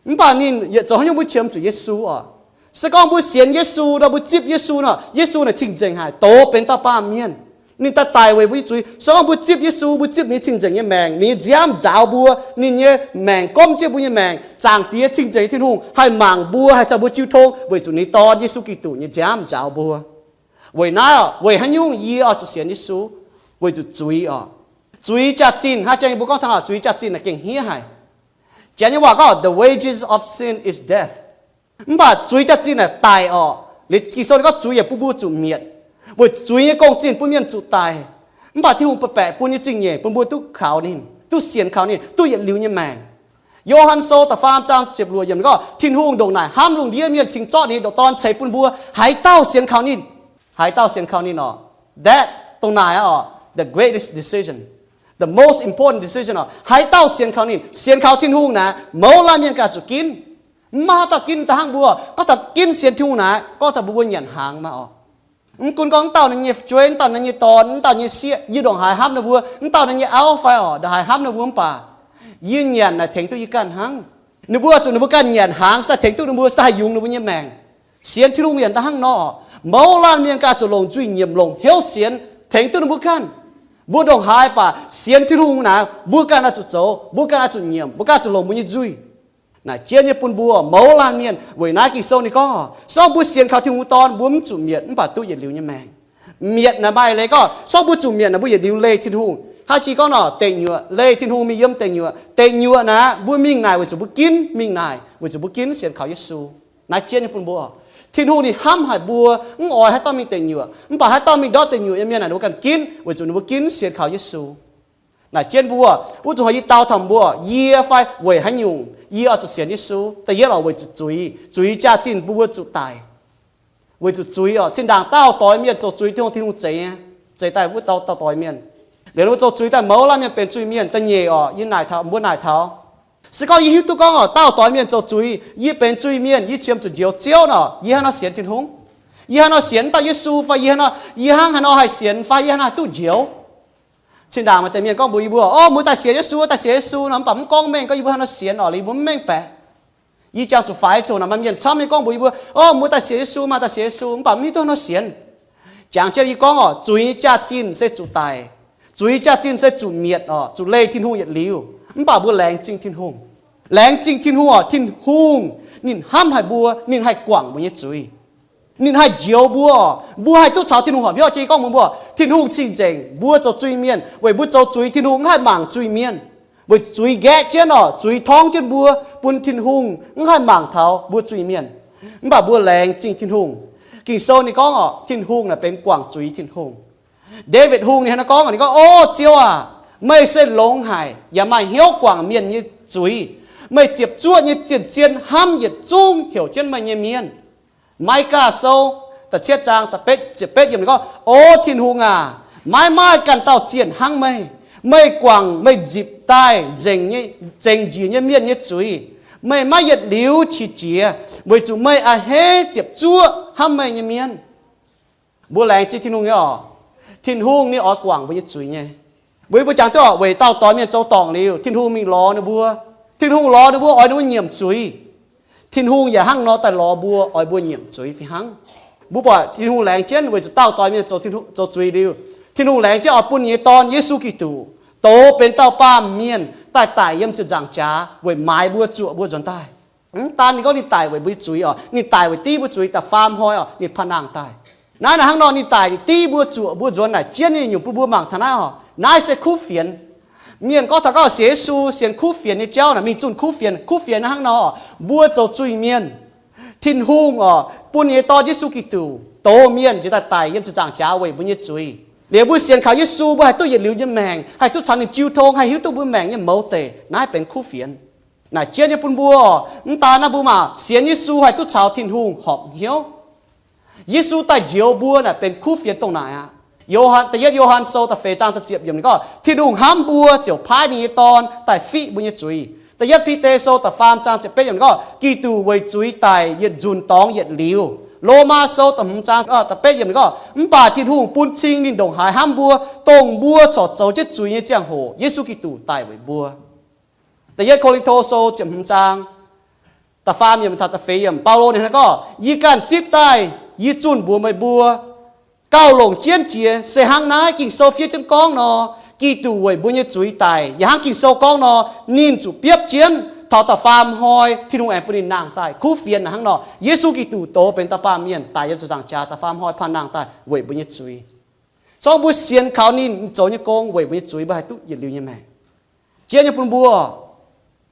Mv baac ninh yietc zoux haaix nyungc mbuo qiemx zuqc Yesu orqc. Se gorngv mbuo sienx Yesu nor, mbuo zipv Yesu nor, Yesu naaic cing-nzengc haic, doz benx dauh baamh mienh. Ninh daaih daic weic mbuo nyei zuiz. Se gorngv mbuo zipv Yesu, mbuo zipv ninh cing-nzengc nyei maengc, ninh nyei nziaamv njaaux mbuo, ninh nyei maengc gomv jienv mbuo nyei maengc, Zaangc Diex cing-nzengc Tin-Hungh haih mangc mbuo, haih caux mbuo jiu tong weic zuqc ninh Dorn, Yesu Giduc, nyei nziaamv njaaux mbuo. Weic naaiv orqc, weic haaix nyungc yie oix zuqc sienx Yesu? Weic zuqc zuiz orqc. Zuiz jaax-zinh, haaix jangx yie mbuo gorngv taux zuiz jaax-zinh naaic gengh hniev haic. Janx nyei waac gorngv, The wages of sin is death. Mv baac zuiz jaax-zinh naaic daic orqc. Liuz Ging-Sou ninh gorngv zuiz yaac bun mbuo zuqc mietc. Weic zuiz nyei gong-zinh bun mienh zuqc daic. Mv baac Tin-Hungh baeqc bun nyei zingh nyeic bun mbuo duqv kaux ninh, duqv sienx kaux ninh, duqv yietc liuz nyei maengc. Yo^han Sou da'faam zaang ziepc luoqc yiemc gorngv, Tin-Hungh ndongc naaic hnamv lungh ndiev mienh cingx zorqv ninh nyei ndoqc Dorn ceix bun mbuo, haaix dauh sienx kaux ninh, haaix dauh sienx kaux ninh orqc, that, dongh naaic orqc, the greatest decision, the greatest decision. the most important decision oc, haaix dauh sienx kaux ninh, sienx kaux Tin-Hungh naaic, mouz laanh mienh ganh zuqc ginv. Mv maaih haaix dauh ginv daaih hnangv mbuo. Gorngv taux ginv sienx Tin-Hungh naaic, gorngv taux mbuo, mbuo nyanc hnaangx maah oc. Mv gunv gorngv mv dauh naaiv nyei fu'jueiv, mv dauh naaiv nyei dorn, mv dauh nyei sieqv, yie ndongc haaix hnamv ninh mbuo, mv dauh naaiv nyei auv fai oc, ndongc haaix hnamv ninh mbuo mv baac, yie nyanc naaic tengx duqv yie ganh hnangv. Ninh mbuo zuqc ninh mbuo ganh nyanc hnaangx se daaih tengx duqv ninh mbuo, se daaih haih yungz ninh mbuo nyei maengc. Sienx Tin-Hungh mienh daaih hnangv nor, mouz laanh mienh ganh zuqc longc nzuih nyiemc, longc hnyouv sienx tengx duqv ninh mbuo ganh. Mbuo ndongc haaix baac sienx Tin-Hungh naaic, mbuo ganh oix zuqc zoux, mbuo ganh oix zuqc nyiemc, mbuo ganh zuqc longc mbuo nyei nzuih. Naaic jienv nyei bun mbuo mouz laanh mienh. Weic naaiv Ging-Sou ninh gorngv, se gorngv mbuo sienx kaux Tin-Hungh Dorn, mbuo mv zuqc mietc mv baac duqv yietc liuz nyei maengc. Mietc naaic maaih leiz gorngv, se gorngv mbuo zuqc mietc naaic, mbuo yietc liuz leih Tin-Hungh. Hnangv jiex gorngv nor, deic nyuoqc, leih Tin-Hungh mingh yiem deic nyuoqc. Deic nyuoqc naaic mbuo mingh naaic weic zuqc mbuo ginv mingh naaic, weic zuqc mbuo ginv sienx kaux Yesu. Naaiv jienv nyei bun mbuo, Tin-Hungh ninh hnamv haic mbuo, mv oix haaix dauh mingh deic nyuoqc. Mv baac haaix dauh mingh ndortv deic nyuoqc nyei mienh naaic, ninh mbuo ganh ginv weic zuqc ninh mbuo ginv sienx kaux Yesu. Naaic jienv mbuo, wuov zuqc haih yie dau taux mbuo, yie fai weic haaix nyungc yie oix zuqc sienx Yesu? Da'yietv oc, weic zuqc zuiz. Zuiz jaax-zinh bun mbuo zuqc daic. Weic zuqc zuiz oc, zinh ndaangc daauh doix mienh zoux zuiz, Tin-Hungh, Tin-Hungh zeix, zeix daaih wuov dauh, dauh doix mienh. Liuz ninh mbuo zoux zuiz daaih mouz laanh mienh benx zuiz mienh. Da'nyeic oc, yie naaic taux, mbuo naaic taux, se gorngv yie hiuv duqv gorngv oc, daauh doix mienh zoux zuiz, yie benx zuiz mienh, yie qiemx zuqc njoux Ziouv nor, yie hnangv haaix nor sienx Tin-Hungh? Yie hnangv haaix nor sienx dauh Yesu fai yie hnangv haaix nor haih sienx fai yie hnangv haaix nor duqv njoux? Zinh ndaangc maaih deix mienh gorngv mbuox yie mbuo, o, mbuo daaih sienx Yesu, daaih sienx Yesu nor, mv baac mv gorngv mengh gorngv yie mbuo hnangv haaix nor sienx oc, liuz yie mbuo mv mengh baeqc. Yie jangx zuqc faix zuqc naaic maaih mienh camv nyei gorngv mbuox yie mbuo, o, mbuo daaih sienx Yesu, maaih daaih sienx Yesu, mv baac mv hiuv duqv hnangv haaix nor sienx. Jangx jienv yie gorngv oc, zuiz nyei jaax-zinh se zuqc daic. Zuiz jaax-zinh se zuqc mietc oc, zuqc leih Tin-Hungh yietc liuz. Mv baac mbuo laengz zingh Tin-Hungh. Laengz zingh Tin-Hungh oc, Tin-Hungh ninh hnamv haic mbuo, ninh haih guangc mbuo nyei zuiz. Ninh haih njoux mbuo oc. Mbuo haih duqv caux Tin-Hungh horpc hnyouv. Jiex gorngv mbuox mbuo, Tin-Hungh cing-nzengc, mbuo zoux zuiz mienh, weic mbuo zoux zuiz Tin-Hungh mv haih mangc zuiz mienh. Weic zuiz nqaeqv jienv oc, zuiz torngv jienv mbuo, bun Tin-Hungh mv haih mangc taux mbuo zuiz mienh. Mv baac mbuo laengz zingh Tin-Hungh. Ging-Sou ninh gorngv oc, Tin-Hungh naaic benx guangc zuiz Tin-Hungh. Ndaawitv Hungh ninh hnangv naaiv gorngv, ninh gorngv, O Ziouv aac, meih se longx haic yaac maaih hnyouv guangc mienh nyei zuiz. Meih ziepc zuoqv nyei zien-zien hnamv yietc zungv heuc jienv meih nyei mienh. Mai^gaa Sou da'cietv zaang da'betv ziepc betv yiemc ninh gorngv, O Tin-Hungh aac, maiv maaih ganh dauh zienh hnangv meih. Meih guangc meih nzipc daaih nzengc nyei, zengc njiec nyei mienh nyei zuiz. Meih maiv yietc liuz qiex jiez, weic zuqc meih a'hneiv ziepc zuoqv hnamv meih nyei mienh. Mbuo laengz zingh Tin-Hungh nyei oc. Tin-Hungh ninh oix guangc mbuo nyei zuiz nyei. Weic mbuo jangx duqv oc, weic dauh doix mienh zoux dorngc liuz, Tin-Hungh mingh lorz ninh mbuo. Tin-Hungh lorz ninh mbuo oix ninh mbuo nyiemc zuiz. Tin-Hungh yaac hnangv nor daaih lorz mbuo, oix mbuo nyiemc zuiz fih hnangv. Mbuo buatc Tin-Hungh laengz jienv weic zuqc dauh doix mienh zoux zuiz liuz, Tin-Hungh laengz jienv oix bun ninh nyei Dorn, Yesu Giduc, douz benx dauh baamh mienh daaih daic yiem ziepc nzaangc jaax weic maaiz mbuo, zuoqc mbuo nzuonx daaih. Mv daan ninh gorngv ninh daic weic mbuo nyei zuiz oc, ninh daic weic div mbuo zuiz, da'faam hnoi oc, ninh panh nangh daaih. Naaiv naaic hnangv nor ninh daic div mbuo, zuoqc mbuo nzuonx naaic jienv nyei nyungc bun mbuo mangc taux naaiv oc. Naaiv se kuv fienx. Mienh gorngv taux gorngv sienx Yesu sienx kuv fienx nyei jauv naaic, mingh zunh kuv fienx. Kuv fienx naaiv hnangv nor, mbuo zoux zuiz mienh, Tin-Hungh oc, bun ninh nyei Dorn, Yesu Giduc, douz mienh njiec daaih daic yiem ziepc nzaangc jaax weic mbuo nyei zuiz. Liuz mbuo sienx kaux Yesu, mbuo haih duqv yietc liuz nyei maengc, haih duqv caux ninh jiu tong, haih hiuv duqv mbuo maengc nyei mouz deic. Naaiv benx kuv fienx. Naaic jienv nyei bun mbuo oc, mv daan naaiv mbuo maah, sienx Yesu haih duqv caux Tin-Hungh horpc hnyouv. Yesu daaih njoux mbuo naaic benx kuv fienx dongh naaic aqv. Yo^han, da'yietv Yo^han Sou da'feix zaang da'ziepc yiemc ninh gorngv, Tin-Hungh hnamv mbuo ziouc paaiv ninh nyei Dorn daaih fiqv mbuo nyei zuiz. Da'yietv Bide Sou da'faam zaang ziepc betv yiemc ninh gorngv, Giduc weic zuiz daic yietc nzunc dorngx yietc liuz. Lomaa Sou da'hmz zaang da'betv yiemc ninh gorngv, mv baac Tin-Hungh bun cing ninh ndongc haaix hnamv mbuo, dongh mbuo corc zoux jienv zuiz nyei ziangh hoc, Yesu Giduc daic weic mbuo. Da'yietv Ko^lin^to Sou ziepc hmz zaang da'faam yiemc taux da'feix yiemc, Baulo ninh hnangv gorngv, yie ganh zipv daaih, yie zunh mbuox meih mbuo, gauh longc jienv jiex se hnangv naaiv Ging-Sou fiev jienv gorngv nor, Giduc weic mbuo nyei zuiz daic, yaac hnangv Ging-Sou gorngv nor, ninh zuqc biopv jienv, taux da'faam hnoi Tin-Hungh aengx bun ninh nangh daaih. Kuv fienx naaic hnangv nor, Yesu Giduc douz benx dauh baamh mienh daic yiem ziepc nzaangc jaax da'faam hnoi panh nangh daaih weic mbuo nyei zuiz. Zorngv mbuo sienx kaux ninh zoux nyei gong weic mbuo nyei zuiz, mbuo haih duqv yietc liuz nyei maengc. Jiex nyei bun mbuo,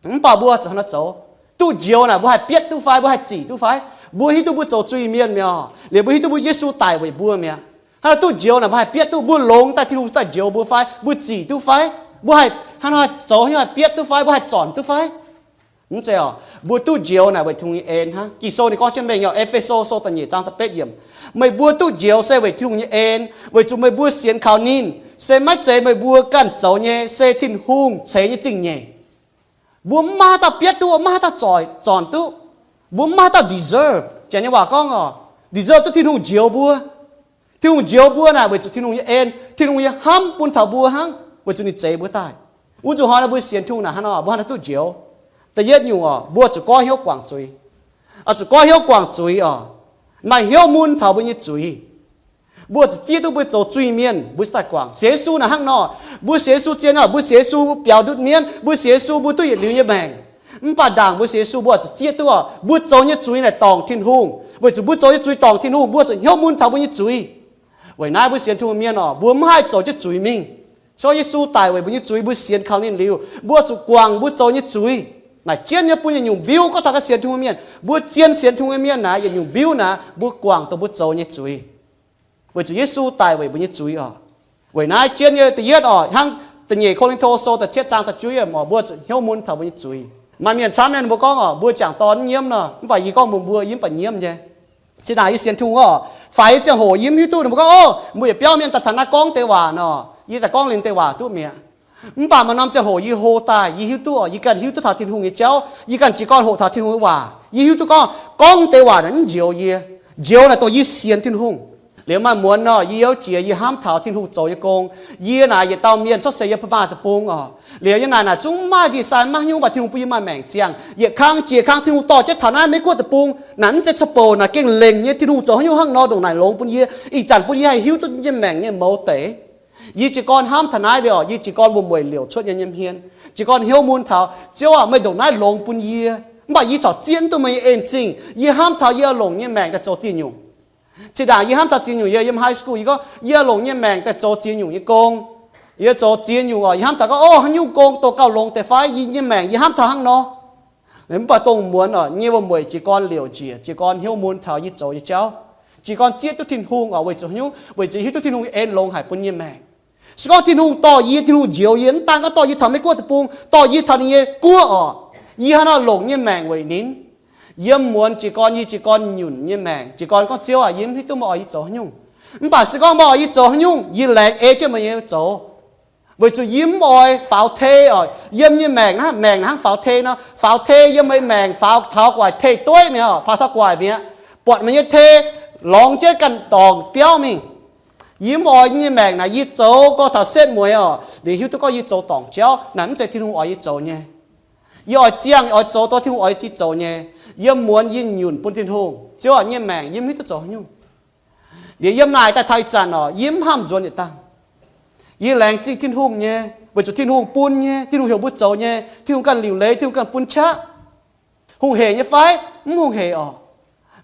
mv baac mbuo zuqc hnangv naaiv zoux. Duqv njoux naaic mbuo haih bietv duqv fai? Mbuo haih zic duqv fai? Mbuo hiuv duqv mbuo zoux zuiz mienh mi'aqv, liuz mbuo hiuv duqv mbuo Yesu daic weic mbuo mi'aqv. Hnangv naaiv duqv njoux naaic mbuo haih bietv duqv, mbuo longx daaih Tin-Hungh daaih njoux mbuo fai? Mbuo zic duqv fai? Mbuo haih hnangv naaiv zoux, haih bietv duqv fai? Mbuo haih zornc duqv fai? Mv zeiz oc. Mbuo duqv njoux naaic weic Tin-Hungh nyei en hnangv. Ging-Sou ninh gorngv jienv mengh nyei, E^fe^so Sou da'nyeic zaang da'betv yiemc, meih mbuo duqv njoux se weic Tin-Hungh nyei en, weic zuqc meih mbuo sienx kaux ninh, se maiv zeiz meih mbuo ganh zoux nyei, se Tin-Hungh ceix nyei zingh nyeic. Mbuo mv maaih haaix dauh bietv duqv, mv maaih haaix dauh zornc duqv. Mbuo mv maaih haaix dauh deserve. Janx nyei waac gorngv oc, deserve duqv Tin-Hungh njoux mbuo. Tin-Hungh njoux mbuo naaic weic zuqc Tin-Hungh nyei en, Tin-Hungh nyei hnamv bun taux mbuo hnangv, weic zuqc ninh zeix mbuo daaih. Wuov nzunc hnoi naaiv mbuo sienx Tin-Hungh naaic hnangv nor, mbuo hnangv haaix duqv njoux? Da'yietv nyungc oc, mbuo zuqc goiv hnyouv guangc zuiz. Oix zuqc goiv hnyouv guangc zuiz oc. Maaih hnyouv mun taux mbuo nyei zuiz. Mbuo zuqc zieqv duqv mbuo zoux zuiz-mienh, mbuo cingx daaih guangc. Sienx Yesu naaic hnangv nor, mbuo sienx Yesu zien oc, mbuo sienx Yesu biaux ndutv mienv, mbuo sienx Yesu mbuo duqv yietc liuz nyei maengc. Mv baac ndaangc mbuo sienx Yesu mbuo zuqc zieqv duqv oc, mbuo zoux nyei zuiz naaic dorngc Tin-Hungh. Weic zuqc mbuo zoux nyei zuiz dorngc Tin-Hungh, mbuo zuqc hnyouv mun taux mbuo nyei zuiz. Weic naaiv mbuo sienx Tin-Hungh mienh oc, mbuo mv haih zoux jienv zuiz mingh. Se gorngv Yesu daic weic mbuo nyei zuiz, mbuo sienx kaux ninh liuz, mbuo zuqc guangc mbuo zoux nyei zuiz. Naaic jienv nyei bun yietc nyungc mbiuv. Gorngv taux ganh sienx Tin-Hungh mienh, mbuo zien sienx Tin-Hungh mienh naaic, yietc nyungc mbiuv naaic mbuo guangc dongh mbuo zoux nyei zuiz. Weic zuqc Yesu daic weic mbuo nyei zuiz oc. Weic naaiv jienv nyei da'yietv oc, hnangv da'nyeic Ko^lin^to Sou da'cietv zaang da'juov yiemc oc, mbuo zuqc hnyouv mun taux mbuo nyei zuiz. Maaih mienh camv mienh mbuo gorngv oc, mbuo jangc dorn mv nyiemv nor, mv baac yie gorngv mbuox mbuo, yie mv baac nyiemv nyei. Zinh ndaangc yie sienx Tin-Hungh oc, faix nyei ziangh hoc yie mv hiuv duqv ninh mbuo gorngv, Ov, mbuo yietc biauv mienh daaih taux naaiv gorngv deix waac nor, yie daaih gorngv liuz deix waac duqv mi'aqv. Mv baac maaih norm ziangh hoc yie hlo daaih, yie hiuv duqv oc, yie ganh hiuv duqv taux Tin-Hungh nyei jauv, yie ganh jiez gorn hoqc taux Tin-Hungh nyei waac, yie hiuv duqv gorngv, gorngv deix waac naaic mv njoux yie. Njoux naaic dongh yie sienx Tin-Hungh. Liuz maaih muonz nor, yie youv jiex yie hnamv taux Tin-Hungh zoux nyei gong. Yie naaic yietc dauh mienh cuotv seix yiem Baamaa deic-bung oc. Liuz yie naaic naaic zungv mv maaih ndie-sai mv maaih haaix nyungc, mv baac Tin-Hungh bun yie maaih maengc ziangh. Yietc kang jiex kang Tin-Hungh dorh jienv taux naaiv Meiv-Guoqv deic-bung naaic, mv zeiz ca'bouc naaic, gengh lengc nyei. Tin-Hungh zoux haaix nyungc hnangv nor ndongc naaic longx bun yie, ih zanc bun yie haih hiuv duqv nyei maengc nyei mouz deix. Yie jiez gorn hnamv taux naaiv liuz, yie jiez gorn wuom-mueic liouc cuotv yiem nyei hmien. Jiez gorn hnyouv mun taux, Ziouv aac, meih ndongc naaiv longx bun yie, mv baac yie corc zieqv mv duqv meih nyei en-zingh. Yie hnamv taux yie longc nyei maengc daaih zoux dieh nyungc. Zinh ndaangc yie hnamv taux ziex nyungc, yie yiem high school, yie gorngv yie longc nyei maengc daaih zoux ziex nyungc nyei gong. Yie zoux ziex nyungc oc, yie hnamv taux gorngv, Ov, haaix nyungc gong dongh gauh longx deix fai? Yie nyei maengc yie hnamv taux hnangv nor. Mv baac dongh muonz oc, nyei wuom-mueic jiez gorn liouc njiec, jiez gorn hnyouv mun taux yie zoux nyei jauv, jiez gorn zieqv duqv Tin-Hungh oc. Weic zuqc haaix nyungc? Weic zuqc hiuv duqv Tin-Hungh nyei en longx haic bun yie maengc. Se gorngv Tin-Hungh dorh yie, Tin-Hungh njoux yie, mv daan gorngv dorh yie taux Meiv-Guoqv deic-bung, dorh yie taux ninh nyei guoqv oc, yie hnangv nor longc nyei maengc weic ninh. Yiem muonz jiez gorn, yie jiez gorn nyunc nyei maengc, jiez gorn gorngv, Ziouv aac, yie mv hiuv duqv meih oix yie zoux haaix nyungc. Mv baac se gorngv meih oix yie zoux haaix nyungc, yie laengz ei jienv meih nyei zoux. Weic zuqc yie mv oix faaux tei oc. Yiem nyei maengc naaiv, maengc naaiv hnangv faaux tei nor, faaux tei yiem meih maengc faaux taux gu'nguaaic tei dueiv mi'aqv oc, faaux taux gu'nguaaic mi'aqv. Buatc meih nyei tei lorngx jienv ganh dorngc biauv mingh. Yie mv oix nyei maengc naaic, yie zoux gorngv taux setv mueiz oc, liuz hiuv duqv gorngv yie zoux dorngc jauv naaic, mv zeiz Tin-Hungh oix yie zoux nyei. Yie oix ziangh oix zoux dongh Tin-Hungh oix yie zoux nyei. Yiem muonz yie nyunc bun Tin-Hungh, Ziouv aac, nyei maengc yie mv hiuv duqv zoux haaix nyungc. Liuz yiem naaic daaih taux ih zanc oc, yie mv hnamv nzuonx yietc dangh. Yie laengz zingh Tin-Hungh nyei, weic zuqc Tin-Hungh bun nyei, Tin-Hungh heuc mbuo zoux nyei, Tin-Hungh ganh liuc leiz, Tin-Hungh ganh bun qaqv. Hungh heic nyei fai? Mv hungh heic oc.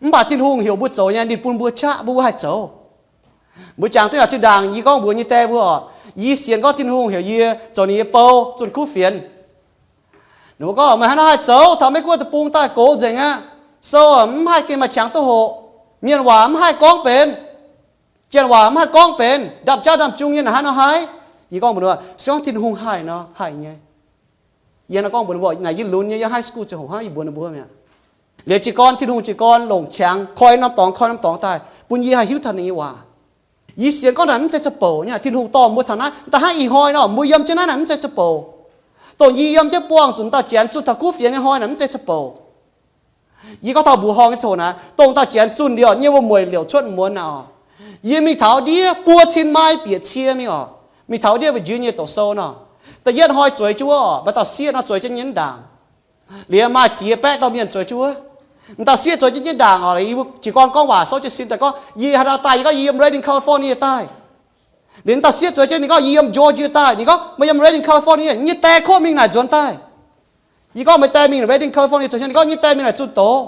Mv baac Tin-Hungh heuc mbuo zoux nyei, ninh bun mbuo qaqv, mbuo mbuo haih zoux. Mbuo jangx duqv yaac zinh ndaangc yie gorngv mbuox nyei die mbuo oc, yie sienx gorngv Tin-Hungh heuc yie zoux ninh nyei bou zunh kuv fienx. Ninh mbuo gorngv, Meih hnangv nor haih zoux? Taux Meiv-Guoqv deic-bung daaih gox nzengc aqv. Sou mv haih gengh maaih qangx duqv hoqc. Mienh waac mv haih gorngv benx. Janx waac mv haih gorngv benx. Ndamv jauv ndamv jung nyei, naaic hnangv nor haih? Yie gorngv mbuox ninh, Se gorngv Tin-Hungh haih nor, haih nyei. Yie hnangv gorngv mbuox ninh mbuo, naaic yie lunx nyei, yie high school ziangh hoc hnangv yie mbuox ninh mbuo mi'aqv. Liuz jiez gorn Tin-Hungh jiez gorn longc qangx koi norm dorngx koi norm dorngx daaih bun yie haih hiuv taux ninh nyei waac. Yie sienx gorngv naaic mv zeiz ca'bouc nyei. Tin-Hungh dorh mbuo taux naaiv, da'hnangv ih hnoi nor mbuo yiem jienv naaiv naaic mv zeiz ca'bouc. Dongh yie yiem jienv buangh zuqc dauh Janx zunh taux kuv fienx nyei hnoi naaic mv zeiz ca'bouc. Yie gorngv taux mbuoqc horngh nyei ziangh hoc naaic, dongh dauh Janx zunh liuz, nyei wuom-mueic liouc cuotv muonz naaic oc, yie mingh taux ndiev buo cin mai bieqc cie mingh oc, mingh taux ndiev Virginia doqc sou nor. Da'yietv hnoi zueiz jienv wuov oc, maaih dauh sieqv nor zueiz jienv nyei ndaangc. Liuz maaih ziex baeqv dauh mienh zueiz jienv wuov. M'dauh sieqv zueiz jienv nyei ndaangc oc, yie jiez gorn gorngv waac souv jienv sin daaih gorngv, Yie haaix dauh daaih? Yie gorngv, Yie yiem Redding, California daaih. Liuz m'dauh sieqv zueiz jienv, ninh gorngv, Yie yiem Georgia daaih. Ninh gorngv, Meih yiem Redding, California? Yie nyei die kuv mingh naaic nzuonx daaih. Yie gorngv, Meih die mingh Redding, California zoux haaix nyungc? Ninh gorngv, Yie nyei die mingh naaic zunh doz.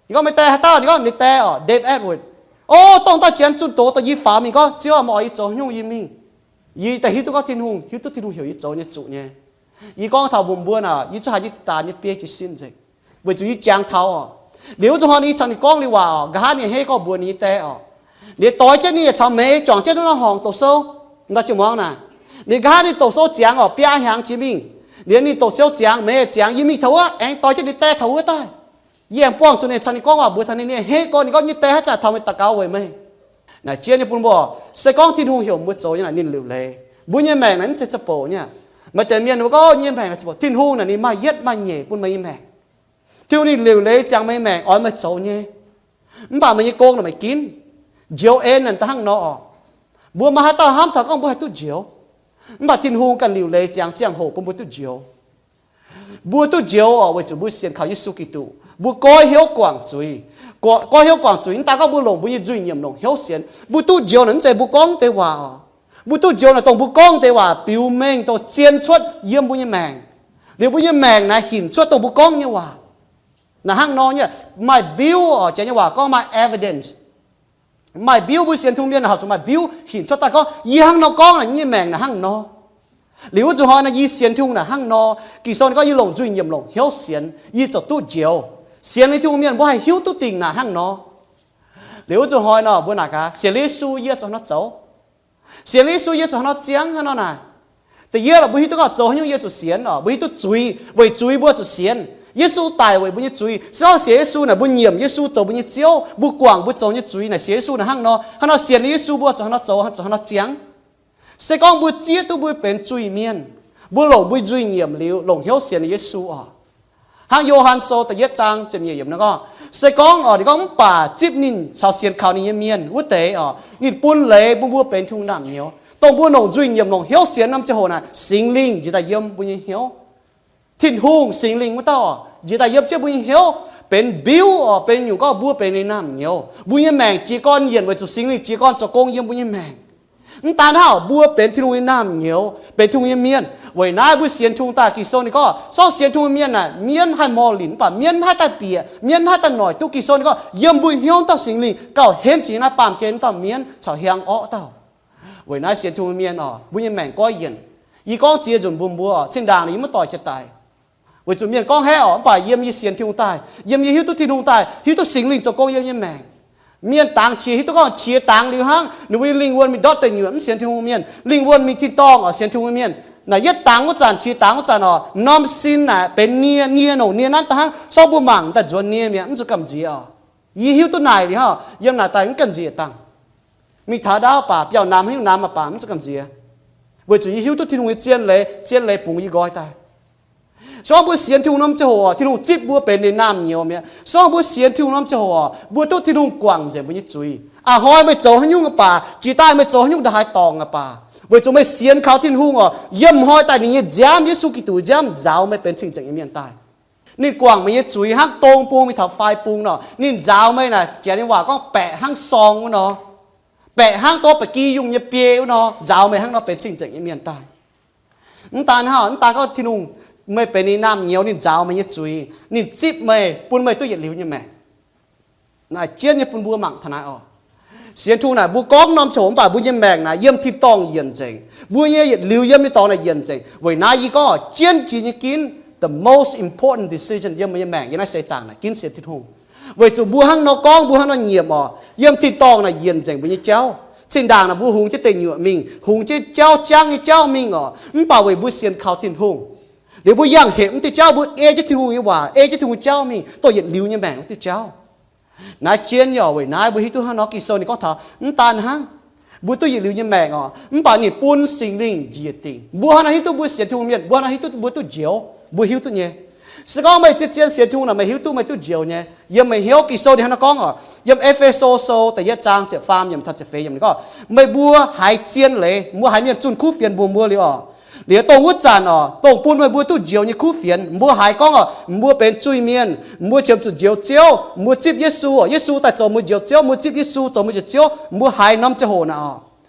Yie gorngv, Meih die haaix dauh? Ninh gorngv, Ninh die oc, Dave Edward. O, dongh dauh Janx zunh doz dongh yie faaux mingh gorngv, Ziouv aac, meih oix yie zoux haaix nyungc yie mingh. Yie daaih hiuv duqv gorngv Tin-Hungh, hiuv duqv Tin-Hungh heuc yie zoux nyei zuqc nyei. Yie gorngv taux mbuox mbuo naaic, yie zungv haiz yie daaih nyei biei jiez sin nzengc, weic zuqc yie jangx taux oc. Liuz wuov zanc hnoi yie caux ninh gorngv liuz waac oc, nqa'haav ninh hei gorngv mbuox ninh nyei die oc. Liuz doix jienv ninh yaac caux Meih juangc jienv wuov norm horngc doqc sou, m'dauh jiex muangx naaic. Liuz nqa'haav ninh doqc sou ziangx oc, biaa hnyangx jiex mingh. Liuz ninh doqc sou ziangx, Meih ziangx, yie mingh taux wuov aengx doix jienv ninh die taux wuov daaih. Yie aengx buangh zuqc ninh, caux ninh gorngv waac mbuox taux ninh, ninh hei gorngv, ninh gorngv, Nyei die, haaix zanc taux meih daux gaux weic meih? Naaic jiex nyei bun mbuo, se gorngv Tin-Hungh heuc mbuo zoux nyei naaic ninh liuc leiz. Mbuo nyei maengc naaic mv zeiz za'bouc nyei. Maaih deix mienh mbuo gorngv, nyei maengc naaic za'bouc. Tin-Hungh naaic ninh maaih yietv maaih nyeic bun meih nyei maengc. Tin-Hungh ninh liuc leiz ziangx meih nyei maengc, oix meih zoux nyei. Mv baac meih nyei gong naaic meih ginv. Njoux en naaic da'hnangv nor oc. Mbuo maaih haaix dauh hnamv taux gorngv mbuo haih duqv njoux? Mv baac Tin-Hungh ganh liuc leiz ziangx ziangh hoc bun mbuo duqv njoux. Mbuo duqv njoux oc, weic zuqc mbuo sienx kaux Yesu Giduc. Mbuo goiv hnyouv guangc zuiz. Goiv hnyouv guangc zuiz mv daan gorngv mbuo longc mbuo nyei nzuih nyiemc longc hnyouv sienx. Mbuo duqv njoux naaic mv zeiz mbuo gorngv deix waac oc. Mbuo duqv njoux naaic dongh mbuo gorngv deix waac biux mengh dongh zien cuotv yiem mbuo nyei maengc. Liuz mbuo nyei maengc naaic hinc cuotv dongh mbuo gorngv nyei waac. Naaic hnangv nor nyei, maaih mbiuv oc, janx nyei waac gorngv maaih evidence. Maaih mbiuv, mbuo sienx Tin-Hungh mienh horpc zuqc maaih mbiuv hinc cuotv daaih gorngv, yie hnangv nor gorngv naaic, nyei maengc naaic hnangv nor. Liuz wuov nzunc hnoi naaic yie sienx Tin-Hungh naaic hnangv nor. Ging-Sou ninh gorngv yie longc nzuih nyiemc longc hnyouv sienx, yie ziouc duqv njoux. Sienx liuz Tin-Hungh mienh mbuo haih hiuv duqv dingc naaic hnangv nor. Liuz wuov nzunc hnoi nor mbuo naaic gaax, sienx liuz Yesu yie zoux haaix nor zoux? Sienx liuz Yesu yie zoux haaix nor ziangv hnangv nor naaic? Da'yietv, mbuo hiuv duqv gorngv zoux haaix nyungc yie zuqc sienx oc. Mbuo hiuv duqv zuiz, weic zuiz mbuo zuqc sienx. Yesu daic weic mbuo nyei zuiz. Se gorngv sienx Yesu naaic mbuo nyiemc Yesu zoux mbuo nyei Ziouv, mbuo guangc mbuo zoux nyei zuiz naaic sienx Yesu naaic hnangv nor. Hnangv nor sienx liuz Yesu mbuo zoux haaix nor zoux, zoux haaix nor ziangv? Se gorngv mbuo zieqv duqv mbuo benx zuiz-mienh, mbuo longc mbuo nzuih nyiemc liuz longc hnyouv sienx Yesu oc. Hnangv Yo^han Sou da'yietv zaang ziepc nyeic yiemc nor gorngv, se gorngv oc, ninh gorngv, mv baac zipv ninh caux sienx kaux ninh nyei mienh wuov deix oc, ninh bun leiz bun mbuo benx Tin-Hungh naamh nyouz. Dongh mbuo longc nzuih nyiemc longc hnyouv sienx norm ziangh hoc naaic, Singx Lingh njiec daaih yiem mbuo nyei hnyouv. Tin-Hungh Singx Lingh wuov dauh oc, njiec daaih yiem jienv mbuo nyei hnyouv, benx mbiuv oc, benx nyungc gorngv mbuo benx ninh naamh nyouz. Mbuo nyei maengc jiez gorn yienc weic zuqc Singx Lingh jiez gorn zoux gong yiem mbuo nyei maengc. Mv daan hnangv, mbuo benx Tin-Hungh nyei naamh nyouz, benx Tin-Hungh nyei mienh. Weic naaiv mbuo sienx Tin-Hungh daaih, Ging-Sou ninh gorngv, se gorngv sienx Tin-Hungh mienh naaic, mienv haih morh linc mv baac mienv mv haih daaih bieqc, mienv mv haih daaih noic duqv. Ging-Sou ninh gorngv, yiem mbuo hnyouv wuov dauh Singx Lingh gauh henv jiex naaiv baamh gen wuov dauh mienv caux hiaang orqv dauh. Weic naaiv sienx Tin-Hungh mienh oc, mbuo nyei maengc goiv yienc. Yie gorngv ziex nzunc mbuox mbuo oc, zinh ndaangc yie maiv doic jiex daic. Weic zuqc mienh gorngv, haiv oc, mv baac yiem yie sienx Tin-Hungh daaih, yiem yie hiuv duqv Tin-Hungh daaih, hiuv duqv Singx Lingh zoux gong yiem yie nyei maengc. Mienh dangx qiex hiuv duqv gorngv qiex dangx liuz hnangv, ninh mbuo nyei lingh wuonh mingh ndortv deic nyuoqc, mv sienx Tin-Hungh mienh. Lingh wuonh mingh tin-dorngh oc, sienx Tin-Hungh mienh. Naaic yietv dangx wuov zanc, qiex dangx wuov zanc oc, norm sin naaic benx nie, nie nongc nie nanv daaih hnangv. Se gorngv mbuo mangc daaih nzuonx nie mi'aqv, mv zuqc gamh nziex oc. Yie hiuv duqv naaic liuz hnangv, yiem naaic daaih mv gamh nziex dangh. Mingh taux ndaauv baac, biauv namx hiuv namx aqv baac, mv zuqc gamh nziex. Weic zuqc yie hiuv duqv Tin-Hungh nyei zien leiz, zien leiz bungx yie nqoi daaih. Se gorngv mbuo sienx Tin-Hungh norm ziangh hoc, Tin-Hungh zipv mbuo benx ninh naamh nyouz mi'aqv. Se gorngv mbuo sienx Tin-Hungh norm ziangh hoc, mbuo duqv Tin-Hungh guangc nzengc mbuo nyei zuiz. A'hnoi meih zoux haaix nyungc aqv baac, jiex daaih meih zoux haaix nyungc ndongc haaix dorngc aqv baac, weic zuqc meih sienx kaux Tin-Hungh oc, yiem hnoi daaih ninh nyei nziaamv, Yesu Giduc nziaamv nzaaux meih benx cing-nzengc nyei mienh daaih. Ninh guangc meih nyei zuiz hnangv dong bung mingh taux fai bung nor. Ninh nzaaux meih naaic, janx nyei waac gorngv baeqc hnangv sorng wuov nor, baeqc hnangv dov ba'gi yungh nyei biei wuov nor, nzaaux meih hnangv nor benx cing-nzengc nyei mienh daaih. Mv daan hnangv, mv daan gorngv Tin-Hungh, meih benx ninh naamh nyouz, ninh nzaaux meih nyei zuiz, ninh zipv meih, bun meih duqv yietc liuz nyei maengc. Naaic jienv nyei bun mbuo mangc taux naaiv oc. Sienx Tin-Hungh naaic mbuo gorngv norm ziangh hoc mv baac mbuo nyei maengc naaic yiem tin-dorngh yienc nzengc. Mbuo nyei yietc liuz yiem nyei dorngx naaic yienc nzengc. Weic naaiv yie gorngv oc, jienv jiex nyei ginv, the most important decision yiem mbuo nyei maengc yiem naaiv seix zaangc naaic ginv sienx Tin-Hungh. Weic zuqc mbuo hnangv nor gorngv, mbuo hnangv nor nyiemc oc, yiem tin-dorngh naaic yienc nzengc mbuo nyei jauv. Zinh ndaangc naaic mbuo hungx jienv deic nyuoqc mingh, hungx jienv jauv, jangv nyei jauv mingh oc, mv baac weic mbuo sienx kaux Tin-Hungh, liuz mbuo yangh hepc wuov diuh jauv, mbuo ei jienv Tin-Hungh nyei waac, ei jienv Tin-Hungh jauv mingh, dongh yietc liuz nyei maengc wuov diuh jauv. Naaiv jienv nyei oc, weic naaiv mbuo hiuv duqv hnangv nor, Ging-Sou ninh gorngv taux mv daan hnangv, mbuo duqv yietc liuz nyei maengc oc, mv baac ninh bun Singx Lingh njiec dingc. Mbuo hnangv naaiv hiuv duqv mbuo sienx Tin-Hungh mienh, mbuo hnangv naaiv hiuv duqv mbuo duqv njoux, mbuo hiuv duqv nyei. Se gorngv meih zien-zien sienx Tin-Hungh naaic, meih hiuv duqv meih duqv njoux nyei. Yiem meih hnyouv, Ging-Sou ninh hnangv naaiv gorngv oc, yiem E^fe^so Sou da'yietv zaang ziepc faam yiemc taux ziepc feix yiemc ninh gorngv, meih mbuo haiz zien leiz, mbuo haiz mienh zunh kuv fienx mbuox mbuo liuz oc, liuz dongh wuov zanc oc, dongh bun meih mbuo duqv njoux nyei kuv fienx, mbuo haiz gorngv oc, mbuo benx zuiz-mienh, mbuo qiemx zuqc njoux Ziouv, mbuo zipv Yesu oc, Yesu daaih zoux mbuo njoux Ziouv, mbuo zipv Yesu zoux mbuo njoux Ziouv, mbuo haiz norm ziangh hoc naaic oc,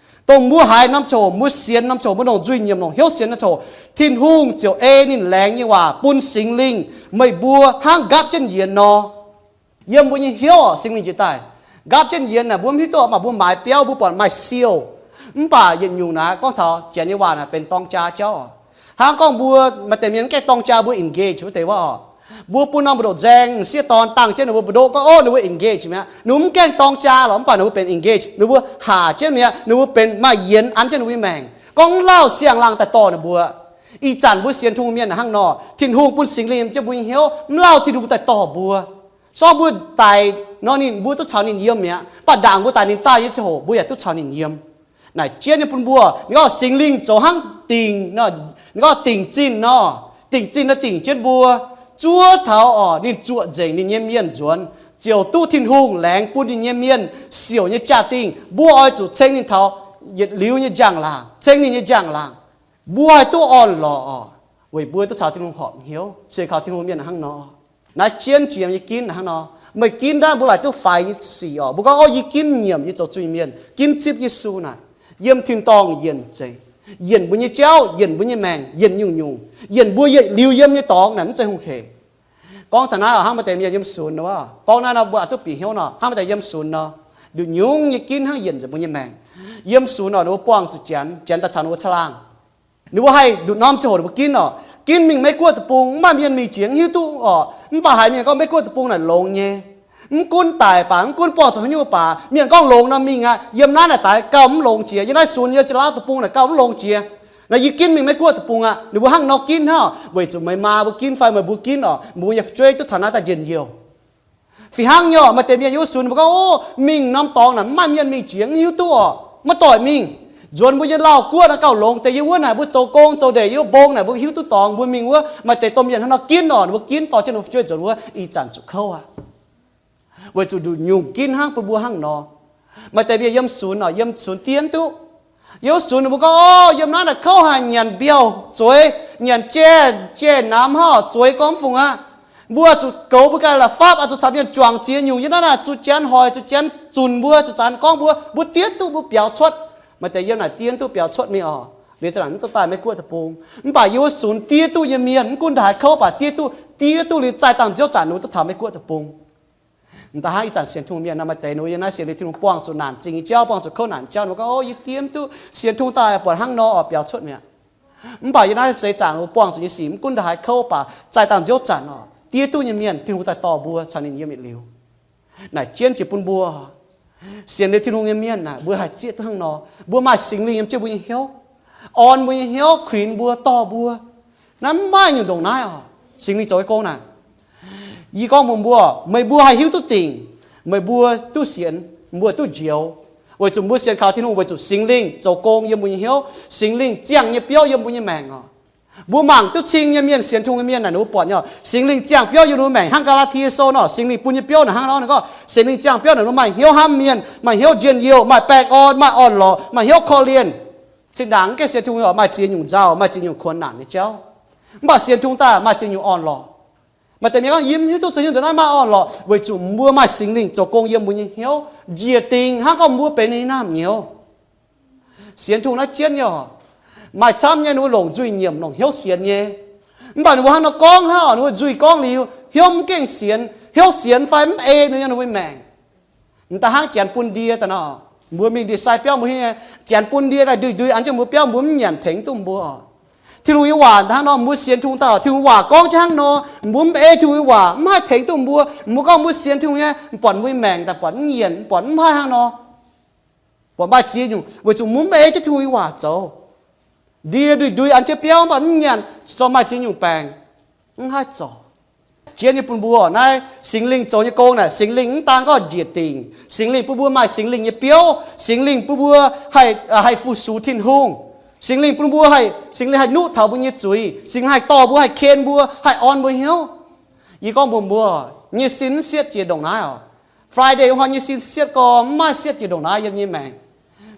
dongh mbuo haiz norm ziangh hoc, mbuo sienx norm ziangh hoc, mbuo longc nzuih nyiemc longc hnyouv sienx norm ziangh hoc, Tin-Hungh ziouc ei ninh laengz nyei waac bun Singx Lingh meih mbuo hnangv nqaapv jienv yienx nor. Yiem mbuo nyei hnyouv oc, Singx Lingh njiec daaih. Nqaapv jienv yienx naaic, mbuo mv hiuv duqv, mv baac mbuo maaiz biauv, mbuo buatc maaih seal. Mv baac yietc nyungc naaic, gorngv taux Janx nyei waac naaic benx dorng jaa jauv oc. Hnangv gorngv mbuo maaih deix mienh mv gaengh dorng jaa, mbuo engage wuov deix wuov oc. Mbuo bun norm mbu'ndoqc nzaeng, m'sieqv dorn dangh jienv ninh mbuo mbu'ndoqv gorngv, ov, ninh mbuo engage mi'aqv. Ninh mbuo mv gaengh dorng jaa lorqc, mv baac ninh mbuo benx engage, ninh mbuo haac jienv mi'aqv, ninh mbuo benx maaih yienx an jienv ninh mbuo nyei maengc. Gorngv mv lauh siang-laangh daaih dorh ninh mbuo. Ih zanc mbuo sienx Tin-Hungh mienh hnangv nor, Tin-Hungh bun Singx Lingh yiem jienv mbuo nyei hnyouv, mv lauh Tin-Hungh daaih dorh mbuo. Se gorngv mbuo daic nor, ninh, mbuo duqv caux ninh yiem mi'aqv. Mv baac ndaangc mbuo daix ninh daaih nyei ziangh hoc, mbuo yaac duqv caux ninh yiem. Naaic jienv nyei bun mbuo, ninh gorngv Singx Lingh zoux hnangv dingc, ninh gorngv dingc zinh nor, dingc zinh nor dingc jienv mbuo, zuov taux orqc, ninh zuoqc nzengc ninh nyei mienh nzuonx, ziouc duqv Tin-Hungh laengz bun ninh nyei mienh siouc nyei jaa-dingh. Mbuo oix zuqc ceng ninh taux yietc liuz nyei njang-laangc, ceng ninh nyei njang-laangc. Mbuo haih duqv orn-lorqc orqc, weic mbuo duqv caux Tin-Hungh horpc hnyouv. Sienx kaux Tin-Hungh mienh hnangv nor. Naaiv jienv jiex yie ginv hnangv nor. Meih ginv naaiv mbuo laaic duqv faix nyei sic orqc. Mbuo gorngv, Ov, yie ginv nyiemc, yie zoux zuiz-mienh, ginv zipv Yesu naaic, yiem tin-dorngh yienc nzengc, yienc mbuo nyei jauv, yienc mbuo nyei maengc, yienc nyungc-nyungc, yienc mbuo yietc liuz yiem nyei dorngx naaic mv zeiz hungh hec. Gorngv taux naaiv oc, hnangv maaih deix mienh yiem sunx nor, gorngv naaiv nor mbuo oix duqv bieqc hnyouv nor, hnangv maaih deix yiem sunx nor, nduqc nyungc nyei ginv hnangv yienc nzengc mbuo nyei maengc. Yiem sunx nor ninh mbuo buangh zuqc Janx, Janx daaih caux ninh mbuo caangh laangh. Ninh mbuo haih nduqc norm ziangh hoc ninh mbuo ginv oc. Ginv mingh Meiv Guoqv deic-bung, mv maaih mienh mingh jiex, mv hiuv duqv oc. Mv baac haiz mienh gorngv Meiv Guoqv deic-bung naaic longx nyei. Mv gunv daic baac, mv gunv buangh zuqc haaix nyungc baac, mienh gorngv longx nor mingh aqv. Yiem naaiv naaic daaih gauh mv longx jiex. Yiem naaiv sunx yiem Janx-Laauv deic-bung naaic gauh mv longx jiex. Naaiv yie ginv mingh Meiv Guoqv deic-bung aqv. Ninh mbuo hnangv nor ginv hnangv, weic zuqc meih maa mbuo ginv fai meih mbuo ginv oc, mbuo nyei fu'jueiv duqv taux naaiv daaih njien-youh. Fih hnangv nyei oc, maaih deix mienh yiem wuov sunx ninh mbuo gorngv, Ov, mingh norm dorngx naaic mv maaih mienh mingh jiex, mv hiuv duqv oc, maiv doic mingh. Nzuonx mbuo nyei lauh guoqv naaic gauh longx deix. Yiem wuov naaic mbuo zoux gong zoux ndeic yiem mbong naaic mbuo hiuv duqv dorngx, mbuo mingh wuov. Maaih deix domh mienh hnangv nor ginv oc, ninh mbuo ginv dorh jienv ninh mbuo fu'jueiv nzuonx wuov, ih zanc zuqc kouv aqv. Weic zuqc nduqc nyungc ginv hnangv bun mbuo hnangv nor. Maaih deix mienh yiem sunx oc, yiem sunx diev duqv. Yiem wuov sunx ninh mbuo gorngv, Ov, yiem naaiv naaic kouv haic, nyanc mbiauh zueiz, nyanc jai, jai namx hnangv, zueiz gorngv mv fungc aqv. Mbuo zuqc goux mbuo ganh la'fapv, oix zuqc caux mienh juangc ziex nyungc. Yiem naaiv naaic zuqc Janx hoic, zuqc Janx zunc mbuo, zuqc Janx gorngv mbuo, mbuo diev duqv mbuo biaux cuotv. Maaih deix yiem naaic diev duqv biaux cuotv mingh oc. Liuz zinh ndaangc mv duqv daaih Meiv Guoqv deic-bung. Mv baac yiem wuov sunx diev duqv nyei mienh, mv gunv ndaaih haaix kouv baac diev duqv, diev duqv liuz zaih dangh nziouv zanc ninh mbuo duqv taux Meiv Guoqv deic-bung. M'daaih hnangv ih zanc sienx Tin-Hungh mienh nor, maaih deix ninh mbuo yiem naaiv sienx liuz Tin-Hungh buangh zuqc naanc zingh nyei jauv, buangh zuqc kouv naanc jauv, ninh mbuo gorngv, Ov, yie diev duqv, sienx Tin-Hungh daaih buatc hnangv nor oc, biaux cuotv mi'aqv. Mv baac yiem naaiv seix zaangc mbuo buangh zuqc nyei sic mv gunv ndaaih haaix kouv baac zaih dangh nziouv zanc oc, diev duqv nyei mienh Tin-Hungh daaih dorh mbuo caux ninh yiem yietc liuz. Naaic jienv jiex bun mbuo sienx liuz Tin-Hungh nyei mienh naaic, mbuo haih zieqv duqv hnangv nor. Mbuo maaih Singx Lingh yiem jienv mbuo nyei hnyouv, orn mbuo nyei hnyouv, kuinx mbuo, dorh mbuo. Naaiv mv maaih nyungc ndongc naaiv oc. Singx Lingh zoux nyei gong naaic, yie gorngv mbuox mbuo, meih mbuo haih hiuv duqv dingc, meih mbuo duqv sienx, mbuo duqv njoux, weic zuqc mbuo sienx kaux Tin-Hungh weic zuqc Singx Lingh zoux gong yiem mbuo nyei hnyouv, Singx Lingh ziangh nyei biouv yiem mbuo nyei maengc oc. Mbuo mangc duqv cing nyei mienh, sienx Tin-Hungh nyei mienh naaic, ninh mbuo buatc nyei oc, Singx Lingh ziangh biouv yiem ninh mbuo maengc. Hnangv Gaa^laa^tie Sou nor, Singx Lingh bun nyei biouv naaic hnangv nor, ninh gorngv Singx Lingh ziangh biouv naaic, ninh mbuo maaih hnyouv hnamv mienh, maaih hnyouv njien-youh, maaih baengh orn, maaih orn-lorqc, maaih hnyouv korv-lienh. Zinh ndaangc mv gaengh sienx Tin-Hungh oc, maaih ziex nyungc nzauh, maaih ziex nyungc kuonx naanc nyei jauv. Mv baac sienx Tin-Hungh daaih maaih ziex nyungc orn-lorqc. Maaih deix mienh gorngv, Yie mv hiuv duqv zoux haaix nyungc ndongc naaiv maaih orn-lorqc. Weic zuqc mbuo maaih Singx Lingh zoux gong yiem mbuo nyei hnyouv, njiec dingc hnangv gorngv mbuo benx ninh nyei naamh nyouz. Sienx Tin-Hungh naaiv jienv nyei oc. Maaih camv nyei ninh mbuo longc nzuih nyiemc, longc hnyouv sienx nyei. Mv baac ninh mbuo hnangv nor gorngv hnangv oc, ninh mbuo nzuih gorngv liuz, hnyouv mv gengh sienx. Hnyouv sienx fai mv ei ninh nyei, ninh mbuo maengc. M'daaih hnangv Janx bun ndie daaih nor, mbuo mingh ndie-sai biauv mbuo hiuv nyei, Janx bun ndie daaih ndui-ndui an jienv mbuo biauv, mbuo mv nyanc tengx duqv mbuo oc. Tin-Hungh nyei waac hnangv nor, mbuo sienx Tin-Hungh daaih, Tin-Hungh waac gorngv jienv hnangv nor, mbuo mv ei Tin-Hungh nyei waac, mv haih tengx duqv mbuo. Mbuo gorngv mbuo sienx Tin-Hungh nyei, buatc mbuo nyei maengc daaih buatc mv nyienc, buatc mv haih hnangv nor. Buatc maaih ziex nyungc, weic zuqc mbuo mv ei jienv Tin-Hungh nyei waac zoux. Ndie ndui-ndui an jienv biauv mv baac mv nyanc, zorqv maaih ziex nyungc baengc, mv haih zorc. Jienv nyei bun mbuo naaiv Singx Lingh zoux nyei gong naaic, Singx Lingh mv daan gorngv njiec dingc. Singx Lingh bun mbuo maaih Singx Lingh nyei biouv. Singx Lingh bun mbuo haih, haih fu-sux Tin-Hungh. Singx Lingh bun mbuo haih, Singx Lingh haih nuqv taux mbuo nyei zuiz. Singx Lingh haih dorh mbuo, haih ken mbuo, haih orn mbuo hnyouv. Yie gorngv mbuox mbuo, nyei sin mv sietv jiex ndongc naaiv oc. Friday hnoi nyei sin sietv gorx mv maaih sietv jiex ndongc naaiv yiem nyei maengc.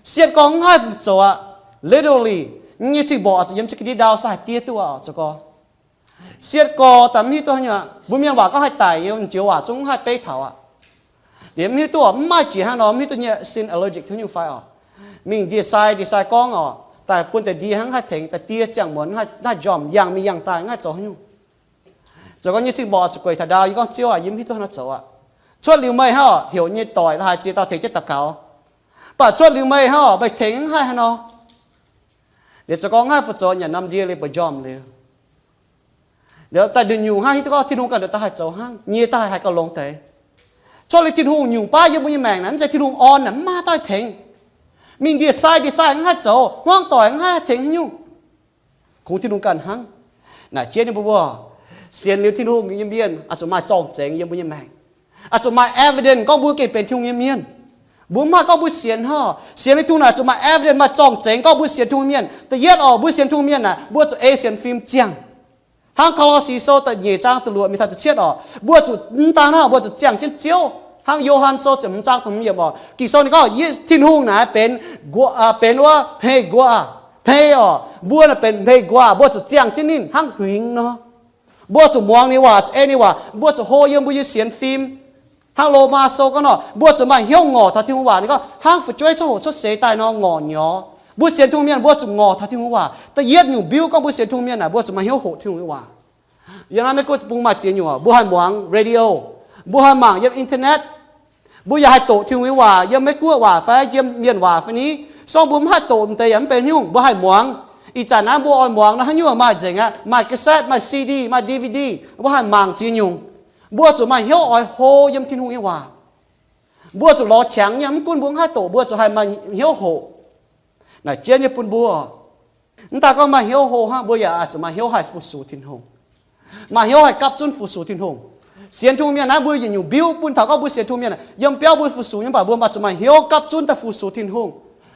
Sietv gorx mv haih fu-zoux aqv. Literally, nyei cing-mborqc zuqc yiem jienv ga'ndiev ndau se haih diev duqv aqv oc, zoux gorx. Sietv gorx daaih mv hiuv duqv haaix nyungc aqv. Mbuo mienh waac gorngv haih daic nyei, njoux waac zungv mv haih beiv taux aqv. Liemh mv hiuv duqv oc, mv maaih jiex hnangv nor, mv hiuv duqv nyei sin allergic to haaix nyungc fai oc. Mingh ndie-sai, ndie-sai gorngv oc, daaih bun deix ndie hnangv haih tengx, daaih die ziangh muonz haih, haih njormh, yangh mingh yangh daaih, mv haih zoux haaix nyungc. Zoux gorngv nyei cing-mborqc zuqc gueic taux ndau, yie gorngv, Ziouv aac, yie mv hiuv duqv hnangv nor zoux aqv. Cuotv liuz meih hnangv oc, heuc nyei doic la'haaix ziex dauh tengx jienv daux gaux. Mv baac cuotv liuz meih hnangv oc, meih tengx mv haih hnangv nor. Liuz zoux gorngv mv haih fu-zoux, nyanc norm ndie liuz buatc njormh liuz. Liuz daaih nduqc nyungc hnangv hiuv duqv gorngv Tin-Hungh ganh nduqc daaih haih zoux hnangv, nyei daaih haih gauh longx deix. Cuotv liuz Tin-Hungh nyungc baav yiem mbuo nyei maengc naaic, mv zeiz Tin-Hungh orn naaic mv maaih dauh tengx. Mingh ndie-sai, ndie-sai mv haih zoux, hmuangv doic mv haih tengx haaix nyungc. Kungx Tin-Hungh ganh hnangv. Naaic jienv nyei mbuo, sienx liuz Tin-Hungh nyei mienh oix zuqc maaih zorng-zengx yiem mbuo nyei maengc. Oix zuqc maaih evidence gorngv mbuo gengh benx Tin-Hungh nyei mienh. Mbuo mv haih gorngv mbuo sienx hnangv. Sienx Tin-Hungh naaic zuqc maaih evidence, maaih zorng-zengx gorngv mbuo sienx Tin-Hungh mienh. Da'yietv oc, mbuo sienx Tin-Hungh mienh naaic, mbuo zuqc ei sienx fim ziangh. Hnangv Ko^lo^si Sou da'nyeic zaang da'luoqc mingh taux da'cietv oc, mbuo zuqc mv daan hnangv, mbuo zuqc ziangh jienv Ziouv. Hnangv Yo^han Sou ziepc hmz zaang da'hmz yiemc oc, Ging-Sou ninh gorngv, Tin-Hungh naaic benx nquo, benx wuov hmei nquo, hmei oc, mbuo naaic benx hmei nquo, mbuo zuqc ziangh jienv ninh hnangv huingx nor. Mbuo zuqc muangx ninh waac, zuqc ei ninh waac, mbuo zuqc hlo yiem mbuo nyei sienx fim. Hnangv Lomaa Sou gorngv nor, mbuo zuqc maaih hnyouv ngorc taux Tin-Hungh waac. Ninh gorngv hnangv fu'jueiv coqv hoqc cuotv seix daaih nor ngorc nyorx. Mbuo sienx Tin-Hungh mienh mbuo zuqc ngorc taux Tin-Hungh waac. Da'yietv nyungc mbiuv gorngv mbuo sienx Tin-Hungh mienh naaic, mbuo zuqc maaih hnyouv hoqc Tin-Hungh nyei waac. Yiem naaiv Meiv Guoqv bung maaih ziex nyungc, mbuo haih muangx radio, mbuo haih mangc yiem internet, mbuo yaac haih doqc Tin-Hungh nyei waac yiem Meiv Guoqv waac fai yiem mienh waac fai ni. Sorng mbuo mv haih doqc m'deix yaac mv benx nyungc, mbuo haih muangx. Ih zanc naaiv mbuo oix muangx nor haaix nyungc maaih nzengc aqv, maaih cassette, maaih C D, maaih D V D, mbuo haih mangc ziex nyungc. Mbuo zuqc maaih hnyouv oix hlo yiem Tin-Hungh nyei waac. Mbuo zuqc lorz qangx nyei, mv gunv mbuo mv haih doqc, mbuo zuqc haih maaih hnyouv hoqc. Naaic jienv nyei bun mbuo. Mv daan gorngv maaih hnyouv hlo hnangv, mbuo yaac zuqc maaih hnyouv haih fu-sux Tin-Hungh, maaih hnyouv haih gapv zunv fu-sux Tin-Hungh. Sienx Tin-Hungh mienh naaiv mbuo yietc nyungc mbiuv bun taux gorngv mbuo sienx Tin-Hungh mienh, yiem biauv mbuo fu-sux nyei, mv baac mbuo mv zuqc maaih hnyouv gapv zunv daaih fu-sux Tin-Hungh.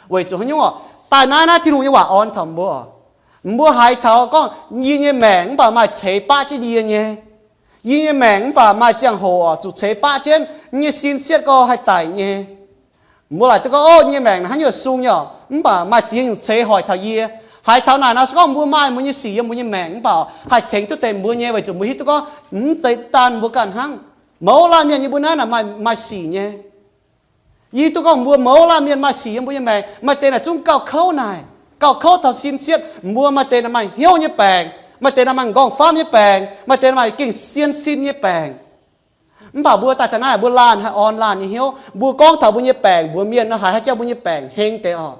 Weic zuqc haaix nyungc oc? Daaih naaiv naaiv Tin-Hungh nyei waac orn taux mbuo. Mbuo haiz taux gorngv yie nyei maengc mv baac maaih ceix baqv jienv yie nyei. Yie nyei maengc mv baac maaih ziangh hoc oc zuqc ceix baqv jienv, nyei sin sietv gau haih daic nyei. Mbuo laaic duqv gorngv, ov, nyei maengc naaiv haaix nyungc sung nyei oc, mv baac maaih ziex nyungc ceix hoic taux yie. Haiz taux naaic nor se gorngv mbuo maaih mbuo nyei sic yiem mbuo nyei maengc mv baac haih tengx duqv deix mbuo nyei, weic zuqc mbuo hiuv duqv gorngv mv zeiz daan mbuo ganh hnangv. Mouz laanh mienh yiem mbuo naaiv naaic maaih, maaih sic nyei. Yie hiuv duqv gorngv mbuo mouz laanh mienh maaih sic yiem mbuo nyei maengc, maaih deix naaic zungv gauh kouv naaic, gauh kouv taux sin sietv. Mbuo maaih deix naaic maaih hnyouv nyei baengc, maaih deix naaic maaih m'nqorngv-famv nyei baengc, maaih deix naaic maaih gengh sien sin nyei baengc. Mv baac mbuo daaih taux naaiv mbuo laanh haih orn laanh nyei hnyouv. Mbuo gorngv taux mbuo nyei baengc mbuox mienh nor, haiz haaix jauv mbuo nyei baengc heng deix oc.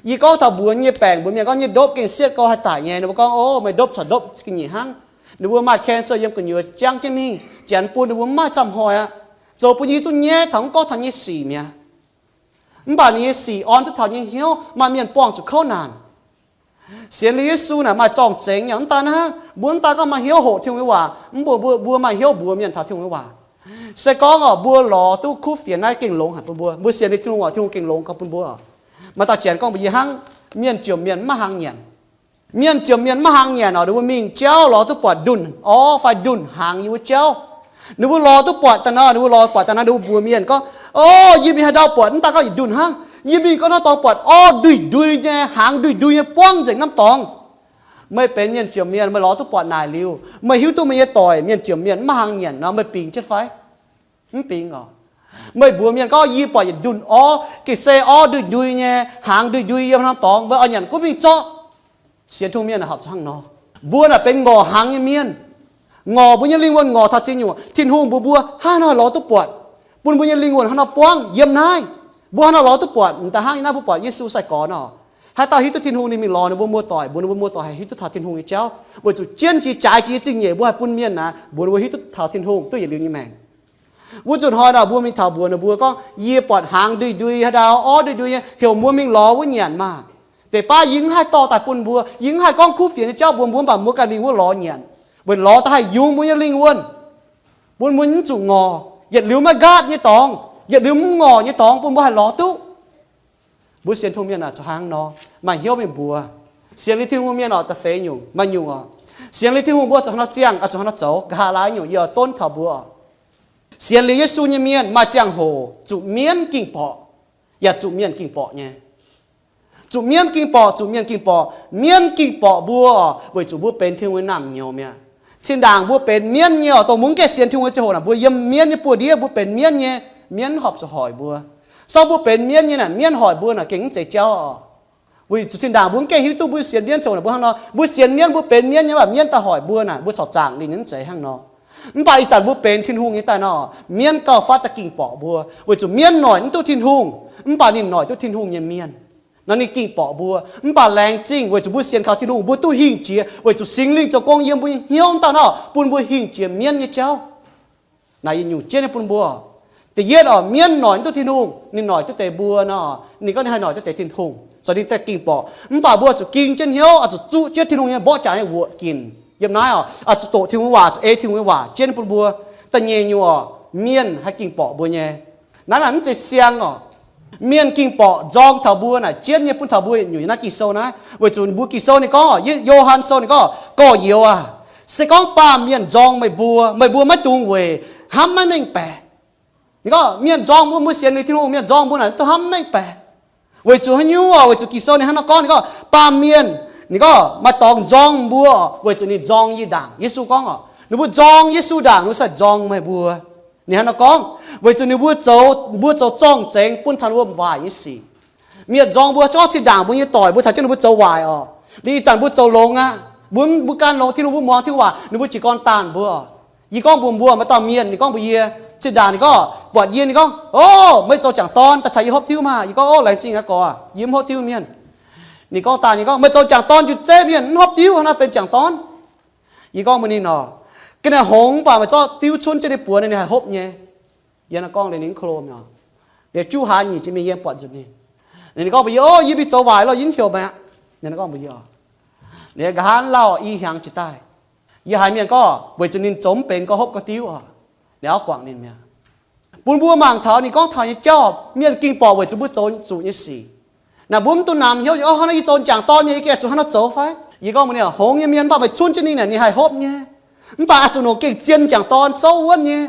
Yie gorngv taux mbuox nyei baengc mbuox mienh gorngv nyei ndopv gengh sietv gau haih daic nyei, ninh mbuo gorngv, ov, meih ndopv corc ndopv ga'nyiec hnangv. Ninh mbuo maaih cancer yiem gu'nyuoz jangv jienv mingh, janx bun ninh mbuo mv maaih camv hnoi aqv. Zoux bun yie zungv nyaiv taux mv gorngv taux nyei sic mi'aqv. Mv baac ninh nyei sic orn duqv taux nyei hnyouv, maaih mienh buangh zuqc kouv naanc. Sienx liuz Yesu naaic maaih zorng-zengx nyei. Mv daan hnangv, mbuo mv daan gorngv maaih hnyouv hoqc Tin-Hungh nyei waac, mv baac mbuo, mbuo maaih hnyouv mbuox mienh taux Tin-Hungh nyei waac. Se gorngv oc, mbuo lorz duqv kuv fienx naaiv gengh longx haic bun mbuo. Mbuo sienx liuz Tin-Hungh oc, Tin-Hungh gengh longx gau bun mbuo. Maaih dauh janx gorngv mbuox yie hnangv, mienh jomc mienh mv maaih hnaangx nyanc. Mienh jomc mienh mv maaih hnaangx nyanc oc, ninh mbuo mingh jauv lorz duqv buatc ndunh orv fai ndunh hnaangx yiem wuov jauv. Ninh mbuo lorz duqv buatc daaih nor, ninh mbuo lorz buatc daaih nor, ninh mbuo mbuox mienh gorngv, ov, yie mingh haaix ndau buatc mv daan gorngv yietc ndunh hnangv. Yie mingh gorngv hnangv dorngx buatc orv nduih nduih nyei, hnaangx nduih nduih nyei buangv nzengc norm dorngx. Meih benx mienh jomc mienh, meih lorz duqv buatc naaic liuz, meih hiuv duqv meih nyei doic mienh jomc mienh mv maaih hnaangx nyanc nor, meih bingx jienv fai? Mv bingx oc. Meih mbuox mienh gorngv, yie buatc yietc ndunh orv, ga'sie orv nduih nduih nyei, hnaangx nduih nduih yiem norm dorngx, meih oix nyanc gunv mingh zorqv. Sienx Tin-Hungh mienh horpc zuqc hnangv nor. Mbuo naaic benx ngorc hnaangx nyei mienh, ngorc mbuo nyei lingh wuonh ngorc taux ziex nyungc. Tin-Hungh mbuox mbuo hnangv haaix nor lorz duqv buatc, bun mbuo nyei lingh wuonh hnangv haaix nor buangv yiem naaiv. Mbuo hnangv haaix nor lorz duqv buatc? M'daaih hnangv yie naaiv mbuo buatc Yesu sai-gorx nor, haaix dauh hiuv duqv Tin-Hungh ninh mingh lorz ninh mbuo muoz-doic, mbuox ninh mbuo muoz-doic haih hiuv duqv taux Tin-Hungh nyei jauv. Weic zuqc jienv jiex jaaix jiex nyei zingh nyeic mbuo haih bun mienh naaic mbuox ninh mbuo hiuv duqv taux Tin-Hungh duqv yietc liuz nyei maengc. Wuov nzunc hnoi naaic mbuo mingh taux mbuox ninh mbuo gorngv, yie buatc hnaangx nduih nduih haaix ndau, orv nduih nduih nyei, heuc mbuo mingh lorz wuov nyanc maah. Deix baav yie mv haih dorh daaih bun mbuo, yie mv haih gorngv kuv fienx nyei jauv mbuox mbuo, mv baac mbuo ganh mingh wuov lorz nyanc, weic lorz daaih haih yungz mbuo nyei lingh wuonh, bun mbuo mv zuqc ngorc. Yietc liuz maiv nqaatv nyei dorngx, yietc liuz mv ngorc nyei dorngx bun mbuo haih lorz duqv. Mbuo sienx Tin-Hungh mienh aah, zuqc hnangv nor, maaih hnyouv mingh mbuox. Sienx liuz Tin-Hungh mienh oc, da'feix nyungc, maaih nyungc oc, sienx liuz Tin-Hungh mbuo zuqc hnangv nor ziangh, zuqc hnangv nor zoux. Nqa'haav laaix nyungc yie oix donv taux mbuo oc. Sienx liuz Yesu nyei mienh maaih ziangh hoc zuqc mienv ging borqc, yaac zuqc mienh ging borqc nyei. Zuqc mienv ging borqc, zuqc mienh ging borqc. Mienv ging borqc mbuo oc, weic zuqc mbuo benx Tin-Hungh nyei naamh nyouz mi'aqv. Zinh ndaangc mbuo benx mienv nyei oc, dongh mbuo mv gaengh sienx Tin-Hungh nyei ziangh hoc naaic, mbuo yiem mienv nyei buoz-ndiev, mbuo benx mienv nyei, mienv horpc zuqc hoic mbuo. Sorng mbuo benx mienv nyei naaic, mienv hoic mbuo naaic gengh mv zeiz jauv oc. Weic zuqc zinh ndaangc mbuo mv gaengh hiuv duqv mbuo sienx mienv ziangh hoc naaic mbuo hnangv nor. Mbuo sienx mienv, mbuo benx mienv nyei, mv baac mienv daaih hoic mbuo naaic, mbuo corc zaangc ninh mv zeiz hnangv nor. Mv baac ih zanc mbuo benx Tin-Hungh nyei daaih nor, mienv gauh fatv daaih ging borqc mbuo, weic zuqc mienv noic mv duqv Tin-Hungh, mv baac ninh noic duqv Tin-Hungh nyei mienh. Nor ninh ging borqc mbuo, mv baac laengz zingh weic zuqc mbuo sienx kaux Tin-Hungh, mbuo duqv hingh jiex weic zuqc Singx Lingh zoux gong yiem mbuo nyei hnyouv daaih nor, bun mbuo hingh jiex mienv nyei jauv. Naaic yietc nyungc jienv nyei bun mbuo. Da'yietv oc, mienv noic mv duqv Tin-Hungh, ninh noic duqv deix mbuo nor, ninh gorngv ninh haih noic duqv deix Tin-Hungh, zoux ninh daaih ging borqc. Mv baac mbuo zuqc ging jienv hnyouv, oix zuqc zuqv jienv Tin-Hungh nyei mborqv jaax nyei wuoqc ginc yiem naaiv oc, oix zuqc doqc Tin-Hungh waac, zuqc ei Tin-Hungh nyei waac jienv bun mbuo. Da'nyeic nyungc oc, mienh haih ging borqc mbuo nyei. Naaiv naaic mv zeiz siang oc. Mienh ging borqc nzorng taux mbuo naaic, jienv nyei bun taux mbuo yietc nyungc yiem naaiv Ging-Sou naaiv, weic zuqc mbuo Ging-Sou ninh gorngv, Yo^han Sou ninh gorngv, Gorx-youz aac, se gorngv baamh mienh nzorng meih mbuo, meih mbuo maiv dungx weic hnamv maiv mengh baeqc. Ninh gorngv mienh nzorng mbuo, mbuo sienx liuz Tin-Hungh, mienh nzorng mbuo naaic, dungx hnamv maiv mengh baeqc. Weic zuqc haaix nyungc orqc? Weic zuqc Ging-Sou ninh hnangv nor gorngv, ninh gorngv baamh mienh, ninh gorngv maaih dorngx nzorng mbuo orqc, weic zuqc ninh nzorng yie ndaangc. Yesu gorngv orqc, ninh mbuo nzorng Yesu ndaangc, ninh mbuo se nzorng meih mbuo. Ninh hnangv nor gorngv, weic zuqc ninh mbuo zoux, mbuo zoux zorng-zengx bun taux ninh mbuo waaic nyei sic. Mienh nzorng mbuo, se gorngv zinh ndaangc mbuo nyei doic, mbuo caux jienv ninh mbuo zoux waaic orqc, liuz ih zanc mbuo zoux longx aqv, mbuo, mbuo gan longx Tin-Hungh, mbuo muangx Tin-Hungh waac, ninh mbuo jiez gorn daanh mbuo orqc. Yie gorngv mbuox mbuo, maaih dauh mienh ninh gorngv mbuox yie, zinh ndaangc ninh gorngv buatc yie, ninh gorngv, O, meih zoux jangc dorn daaih caux yie hopv diuv maah? Yie gorngv, O, laengz zingh aqv, gorx, yie mv hopv diuv mienh. Ninh gorngv daaih, ninh gorngv, Meih zoux jangc dorn njiec zeiv mienh mv hopv diuv, hnangv naaiv benx jangx dorn. Yie gorngv mbuox ninh orqc, Ga'naaiv hngongx mv baac meih zorqv diuv cunv jienv ninh buoz, ninh haih hopv nyei. Yie hnangv nor gorngv liuz ninh mv ko lo mi'aqv. Liuz juv hlaax nyic jiex mingh yie buatc nzunc ninh. Ninh gorngv mbuox yie, O, yie mingh zoux waaic lorh, yie mv heuc meih aqv. Ninh gorngv mbuox yie orqc. Ninh nqa'haav lauh i hnyangx jiex daaih, yie haiz mienh gorngv weic zuqc ninh zoux mv benx gorngv hopv gorx diuv orqc. Ninh auv guangc ninh mi'aqv. Bun mbuo mangc taux ninh gorngv taux nyei jauv, mienh ging borqc weic zuqc mbuo zoux zuqc nyei sic. Naaic mbuo mv duqv namx hnyouv, O, hnangv naaiv yie zoux jangx dorn mienh, yie gengh zuqc hnangv nor zoux fai? Yie gorngv mbuox ninh, Hngongx nyei mienh mv baac meih cunv jienv ninh naaic ninh haih hopv nyei. Mv baac aqc zuqc nongc gengh zien jangx dorn souv wuonv nyei.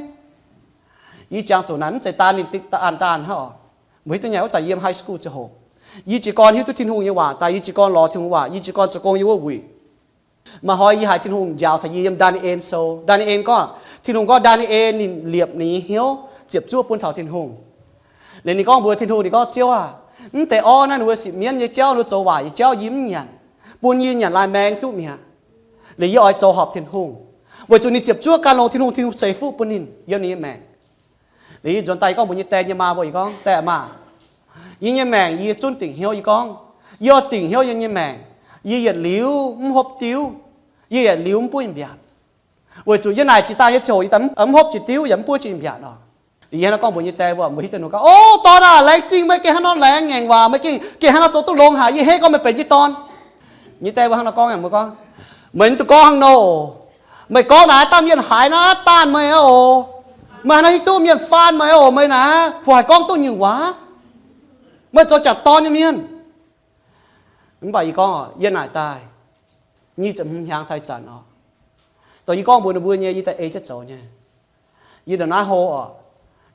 Yie jangx zuqc naaic mv zeiz daan ninh, daan daan hnangv orqc. Mbuo hiuv duqv nyei, wuov zanc yiem high school ziangh hoc, yie jiez gorn hiuv duqv Tin-Hungh nyei waac daaih, yie jiez gorn lorz Tin-Hungh waac, yie jiez gorn zoux gong yiem wuov wuic. Maaih hnoi yie haiz Tin-Hungh njaaux taux yie yiem Ndaa^ni^en Sou. Ndaa^ni^en gorngv, Tin-Hungh gorngv Ndaa^ni^en ninh liepc ninh nyei hnyouv ziepc zuoqv bun taux Tin-Hungh. Liuz ninh gorngv mbuox Tin-Hungh, ninh gorngv, Ziouv aac, mv deix orv naaiv ninh mbuo sipv mienv nyei jauv, ninh mbuo zoux waaic nyei jauv yie mv nyanc, bun yie nyanc laaix maeng duqv mi'aqv. Liuz yie oix zoux horpc Tin-Hungh, weic zuqc ninh ziepc zuoqv gan longx Tin-Hungh, Tin-Hungh ceix fuqv bun ninh yiem ninh nyei maengc. Liuz yie nzuonx daaih yie gorngv mbuox nyei die nyei maa mbuo, yie gorngv, Die aac maah, yie nyei maengc yie zunv dingc hnyouv. Yie gorngv, yie oix dingc hnyouv yie nyei maengc. Yie yietc liuz mv hopv diuv, yie yietc liuz mv buov mbiaatc. Weic zuqc yie naaic jiex daaih nyei ziangh hoc yie daaih mv hopv jiex diuv yaac mv buov jiex mbiaatc orqc. Liuz yie hnangv nor gorngv mbuox nyei die mbuo, mbuo hiuv duqv ninh gorngv, O, dorn aah, laengz zingh meih gengh hnangv nor laengz ngaengc waac, meih gengh, gengh hnangv nor zoux duqv longx haic, yie hei gorngv meih benx yie dorn. Nyei die mbuo hnangv nor gorngv, mbuo gorngv, Meih mv duqv gorngv hnangv nor oc. Meih gorngv naaic dangh mienh haiz naaiv daanh meih aqv oc. Meih haaix nor hiuv duqv mienh faan meih aqv oc, meih naaic fu haiz gorngv duqv nyungc waac. Meih zoux jangc dorn nyei mienh. Mv baac yie gorngv, yie naaic daaih nyic ziepc hmz hnyangx taux ih zanc oc, dongh yie gorngv mbuox ninh mbuo nyei, yie daaih ei jienv zoux nyei. Yie ndongc naaiv hlo oc,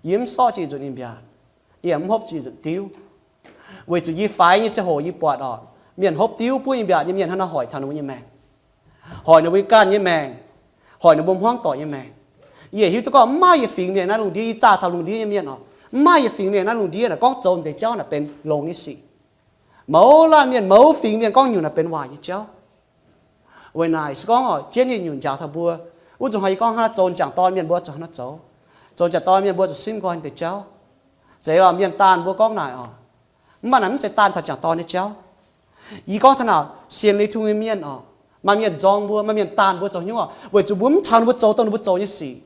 yie mv sortv jiex nzunc i mbiaatc, yie yaac mv hopv jiex nzunc diuv. Weic zuqc yie faix nyei ziangh hoc yie buatc oc, mienh hopv diuv buov i mbiaatc nyei mienh hnangv nor hoic taux ninh mbuo nyei maengc, hoic ninh mbuo ganh nyei maengc, hoic ninh mbuo hmuangv doic nyei maengc. Yie hiuv duqv gorngv mv maaih yietc fingx mienh naaiv lungh ndiev, yie zaah taux lungh ndiev nyei mienh oc, mv maaih yietc fingx mienh naaiv lungh ndiev naaic gorngv zoux deix jauv naaic benx longx nyei sic. Mouz laanh mienh, mouz fingx mienh gorngv nyungc naaic benx waaic nyei jauv. Weic naaic se gorngv oc, jienv nyei nyungc njaaux taux mbuo. Wuov nzunc hnoi yie gorngv hnangv naaiv zoux jangc dorn mienh mbuo zuqc hnangv naaiv zoux. Zoux jangc dorn mienh mbuo zuqc simv nqoi deix jauv. Zeiz lorqc, mienh daanh mbuo gorngv naaic oc, mv baac naaic mv zeiz daanh taux jangc dorn nyei jauv. Yie gorngv taux naaic sienx liuz Tin-Hungh nyei mienh oc, maaih mienh nzorng mbuo, maaih mienh daanh mbuo zoux haaix nyungc oc, weic zuqc mbuo mv caux ninh mbuo zoux dongh ninh mbuo zoux nyei sic.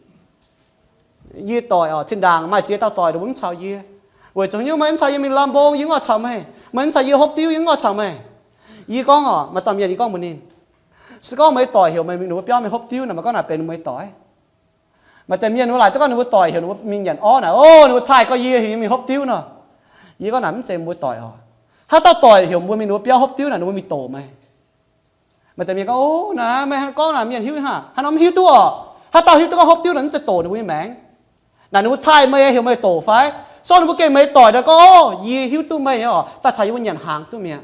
Yie doic oc, zinh ndaangc maaih ziex dauh doic ninh mbuo mv caux yie. Weic zuqc haaix nyungc, maaih mv caux yie mingh lamh mbong, yie mv oix caux meih. Maaih mv caux yie hopv diuv, yie mv oix caux meih. Yie gorngv oc, maaih dauh mienh yie gorngv mbuox ninh, se gorngv meih doic heuc meih mingh ninh mbuo biauv mingh hopv diuv naaic, meih gorngv naaic benx meih doic. Maaih deix mienh ninh mbuo laaic duqv gorngv ninh mbuo doic heuc ninh mbuo mingh nyanc orv naaic, o, ninh mbuo taaih gorngv yie heuc yie mingh hopv diuv nor. Yie gorngv naaic mv zeiz mbuo doic oc. Haaix dauh doic heuc mbuo mingh ninh mbuo biauv hopv diuv naaic, ninh mbuo mingh doqc meih. Maaih deix mienh gorngv, O, naaic meih hnangv gorngv naaic mienh hiuv haic, haaix nor mv hiuv duqv oc. Haaix dauh hiuv duqv gorngv hopv diuv naaic mv zeiz doqc ninh mbuo nyei maengc. Naaic ninh mbuo taaih meih heuc meih doqc fai? Sortv ninh mbuo gengh meih doic naaic gorngv, O, yie hiuv duqv meih oc, daaih taux yie mbuo nyanc hnaangx duqv mi'aqv.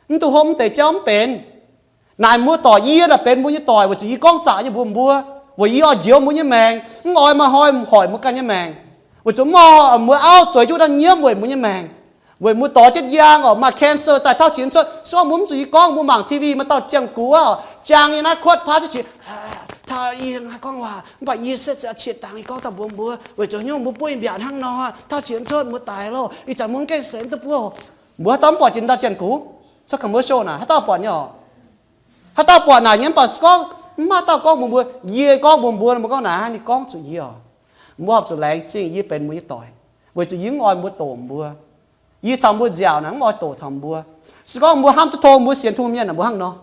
Mv duqv hopv mv deix jauv mv benx. Naaic mbuo doic, yie naaic benx mbuo nyei doic weic zuqc yie gorngv zaqc nyei mbuox mbuo, weic yie oix njoux mbuo nyei maengc, mv oix maaih hnoi hoic mbuo ganh nyei maengc. Weic zuqc mv oix mbuo auv zueiz jienv wuov daaih nyiemv weic mbuo nyei maengc. Weic mbuo dorh jienv njang oc, maaih cancer daaih tauv qiex cuotv. Se gorngv mbuo mv zuqc yie gorngv, mbuo mangc T V maaih dauh janx-gux oc, jang nyei naaiv kuotv paaiv duqv qiex, taux yie haih gorngv waac, mv baac yie se qiex dangx yie gorngv daaih mbuox mbuo, weic zuqc nyungc mbuo buov mbiaatc hnangv nor, tauv qiex cuotv mbuo daic loh. Ih zanc mbuo mv gaengh seix mv duqv buov. Mbuo haaix dauh mv buatc jiex dauh janx-gux, cuotv commercial naaic, haaix dauh buatc nyei oc? Haaix dauh buatc naaic nyei mv baac se gorngv mv maaih dauh gorngv mbuox mbuo, yie gorngv mbuox mbuo, mbuo gorngv naaic, ninh gorngv zuqc yie oc. Mbuo horpc zuqc laengz zingh yie benx mbuo nyei doic, weic zuqc yie mv oix mbuo doqc mbuo. Yie caux mbuo nziaauc naaic mv oix doqc taux mbuo. Se gorngv mbuo hnamv duqv tong mbuo sienx Tin-Hungh mienh naaic mbuo hnangv nor.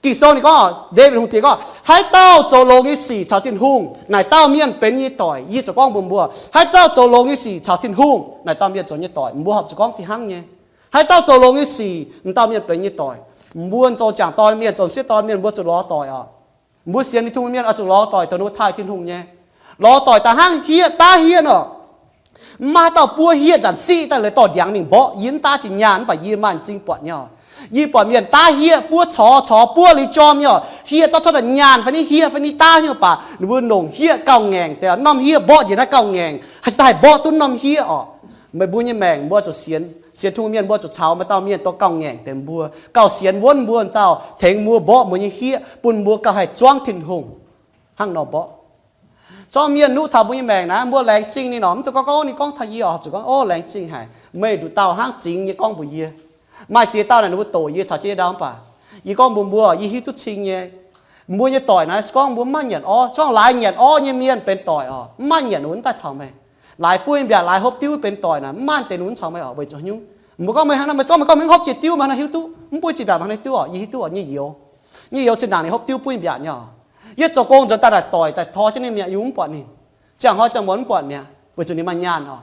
Ging-Sou ninh gorngv, Ndaawitv Hungh Diex gorngv, haaix dauh zoux longx nyei sic caux Tin-Hungh, naaic dauh mienh benx yie nyei doic. Yie ziouc gorngv mbuox mbuo, haaix dauh zoux longx nyei sic caux Tin-Hungh, naaic dauh mienh zoux yie nyei doic. Mbuo horpc zuqc gorngv fih hnangv nyei. Haaix dauh zoux longx nyei sic, m'dauh mienh benx yie nyei doic. Mbuo zoux jangc dorn mienh, zoux sieqv dorn mienh, mbuo zuqc lorz doic oc. Mbuo sienx Tin-Hungh mienh oix zuqc lorz doic dongh ninh mbuo taaih Tin-Hungh nyei. Lorz doic daaih hnangv hieqv, daav hieqv nor. Mv maaih haaix dauh buov hieqv nzanc siqv daaih leiz dorh ndiangx mingh mborqv. Yie mv daav jiex nyaanh mv baac yie maaih m'zing buatc nyei oc. Yie buatc mienh daav hieqv, buov corc, corc buov liuz jorm nyei oc. Hieqv zorqv cuotv daaih nyaanh fai niv hieqv fai niv daav nyei baac ninh mbuo longc hieqv gauh ngaengc deix, norm hieqv mborqv njiec naaiv gauh ngaengc, haaix dauh haih mborqv duqv norm hieqv oc. Meih mbuo nyei maengc mbuo zuqc sienx, sienx Tin-Hungh mienh mbuo zuqc caux maaih dauh mienh dongh gauh ngaengc deix mbuo, gauh sienx wuonv mbuo, dauh tengx mbuo mborqv mbuo nyei hieqv, bun mbuo gauh haih zuangv Tin-Hungh hnangv nor mborqv. Zorqv mienh nuqv taux mbuo nyei maengc naaiv, mbuo laengz zingh ninh nor, mv dungx gorngv, gorngv ninh gorngv taux yie oc, zuqc gorngv, o, laengz zingh haic, meih nduqc dauh hnangv zingx nyei gorngv mbuox yie. Maaih ziex dauh naaic ninh mbuo doqc yie caux jienv ndau mv baac yie gorngv mbuox mbuo, yie hiuv duqv cing nyei. Mbuo nyei doic naaiv se gorngv mbuo mv maaih nyanc orv, se gorngv laaix nyanc orv nyei mienh benx doic oc, mv maaih nyanc wuov daaih caux meih. Laaix buov mv mbiaatc, laaix hopv diuv benx doic naaic, mv maaih deix wuov caux meih oc. Weic zuqc haaix nyungc? Mbuo gorngv meih hnangv naaiv, meih gorngv meih gorngv meih mv hopv jiex diuv, meih hnangv hiuv duqv, mv buov jiex mbiaatc, meih hnangv hiuv duqv oc, yie hiuv duqv oc, nyei youz. Nyei youz zinh ndaangc ninh hopv diuv buov mbiaatc nyei oc. Yie zoux gong nzuonx daaih naaic doic daaih tor jienv ninh mi'aqv, yie mv buatc ninh. Ziangh hnoi ziangh muonz mv buatc mi'aqv, weic zuqc ninh maaih nyaanh oc.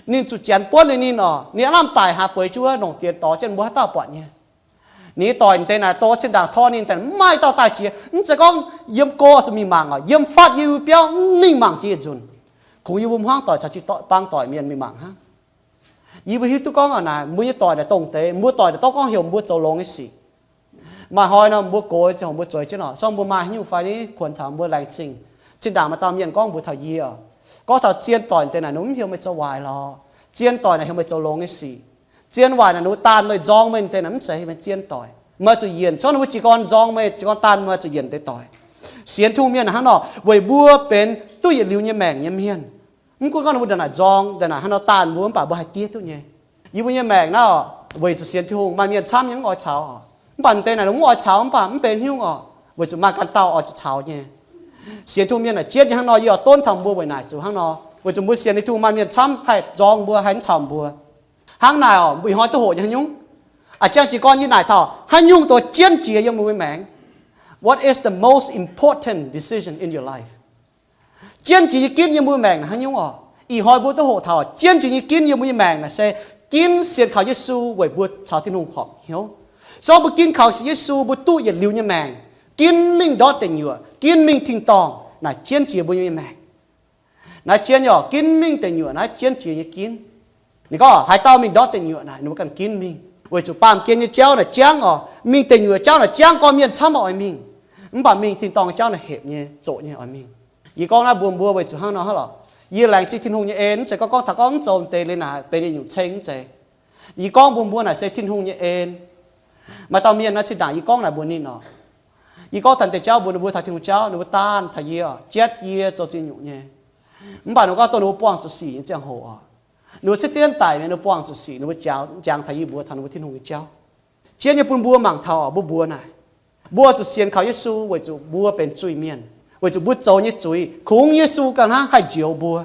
Ninh zuqc janx buonv ninh, ninh oc, ninh aav lamh daic haaix bueix jienv wuov longc diex dorh jienv, mbuo haaix dauh buatc nyei. Ninh doic deix naaic doix zinh ndaangc tor ninh daaih mv maaih dauh daaih jiex. Mv zeiz gorngv yiem go zuqc mingh mangc oc, yiem fatv yie biauv mv mingh mangc jiex yietc nzunc. Kungx yie mbuo hmuangv doic caux jiu-baang doic mienh mingh mangc hnangv. Yie mbuo hiuv duqv gorngv naaic mbuo nyei doic naaic dongh deix, mbuo doic naaic dongh gorngv heuc mbuo zoux longx nyei sic. Maaih hnoi nor mbuo gox ziangh hoc mbuo zueiz jienv oc, se gorngv mbuo maaih haaix nyungc fai niv kuonx taux mbuo laengz zingh. Zinh ndaangc maaih dauh mienh gorngv mbuox taux yie oc, gorngv taux zien doic deix naaic ninh mv heuc meih zoux waaic lorqc. Zien doic naaic heuc meih zoux longx nyei sic. Zien waaic naaic ninh mbuo daanh meih, nzorng meih deix naaic mv zeiz heuc meih zien doic. Meih zuqc yienc, se gorngv ninh mbuo jiez gorn nzorng meih, jiez gorn daanh meih, zuqc yienc deix doic. Sienx Tin-Hungh mienh hnangv nor weic mbuo benx duqv yietc liuz nyei maengc nyei mienh. Mv gunv gorngv ninh mbuo ndongc naaic nzorng, ndongc naaic hnangv nor daanh mbuo mv baac mbuo haih diev duqv nyei. Yie mbuo nyei maengc naaiv oc, weic zuqc sienx Tin-Hungh maaih mienh camv nyei mv oix caux oc. Mv baac deix naaic mv oix caux mv baac mv benx haaix nyungc oc, weic zuqc maaih ganh dauh oix zuqc caux nyei. Sienx Tin-Hungh mienh naaic jienv nyei hnangv nor, yie oix donv taux mbuo weic naaic zuqc hnangv nor, weic zuqc mbuo sienx Tin-Hungh maaih mienh camv haih nzorng mbuo, haih mv caux mbuo. Hnangv naaic oc, mbuo ih hnoi duqv hoqc nyei haaix nyungc? A'jang jiez gorn yie naaic taux haaix nyungc dongh jienv jiex yiem mbuo nyei maengc. What is the most important decision in your life? Jienv jiex nyei ginv yiem mbuo maengc naaic haaix nyungc oc? Ih hnoi mbuo duqv hoqc taux jienv jiex nyei ginv yiem mbuo nyei maengc naaic se ginv sienx kaux Yesu weic mbuo caux Tin-Hungh horpc hnyouv. Se gorngv mbuo ginv kaux Yesu, mbuo duqv yietc liuz nyei maengc, ginv mingh ndortv deic nyuoqc, ginv mingh tin-dorngh, naaic jienv jiex mbuo nyei maengc. Naaiv jienv oc, ginv mingh deic nyuoqc naaiv jienv jiex nyei ginv. Ninh gorngv haaix dauh mingh ndortv deic nyuoqc naaic, ninh mbuo ganh ginv mingh, weic zuqc baamh gen nyei jauv naaic jangv oc. Mingh deic nyuoqc jauv naaic jangv, gorngv mienh camv oix mingh. Mv baac mingh tin-dorngh jauv naaic hepc nyei, zoqc nyei oix mingh. Yie gorngv naaiv mbuox mbuo weic zuqc hnangv nor hnangv lorqc. Yie laengz zingh Tin-Hungh nyei en, mv zeiz gorngv gorngv taux gorngv mv zoux deix liuz naaic benx yietc nyungc ceng, mv zeiz. Yie gorngv mbuox mbuo naaic se Tin-Hungh nyei en. Maaih dauh mienh naaiv zinh ndaangc yie gorngv naaic mbuox ninh oc. Yie gorngv taux deix jauv mbuox ninh mbuo taux Tin-Hungh jauv, ninh mbuo daanh taux yie oc, jatv yie zoux ziex nyungc nyei. Mv baac ninh mbuo gorngv dongh ninh mbuo buangh zuqc sic nyei ziangh hoc oc, ninh mbuo cietv dienv daic mi'aqv, ninh mbuo buangh zuqc sic, ninh mbuo jangx, jangx taux yie mbuox taux ninh mbuo Tin-Hungh nyei jauv. Jienv nyei bun mbuo mangc taux oc, mbuo mbuox naaic, mbuo zuqc sienx kaux Yesu weic zuqc mbuo benx zuiz-mienh, weic zuqc mbuo zoux nyei zuiz kungx Yesu ganh hnangv haih njoux mbuo.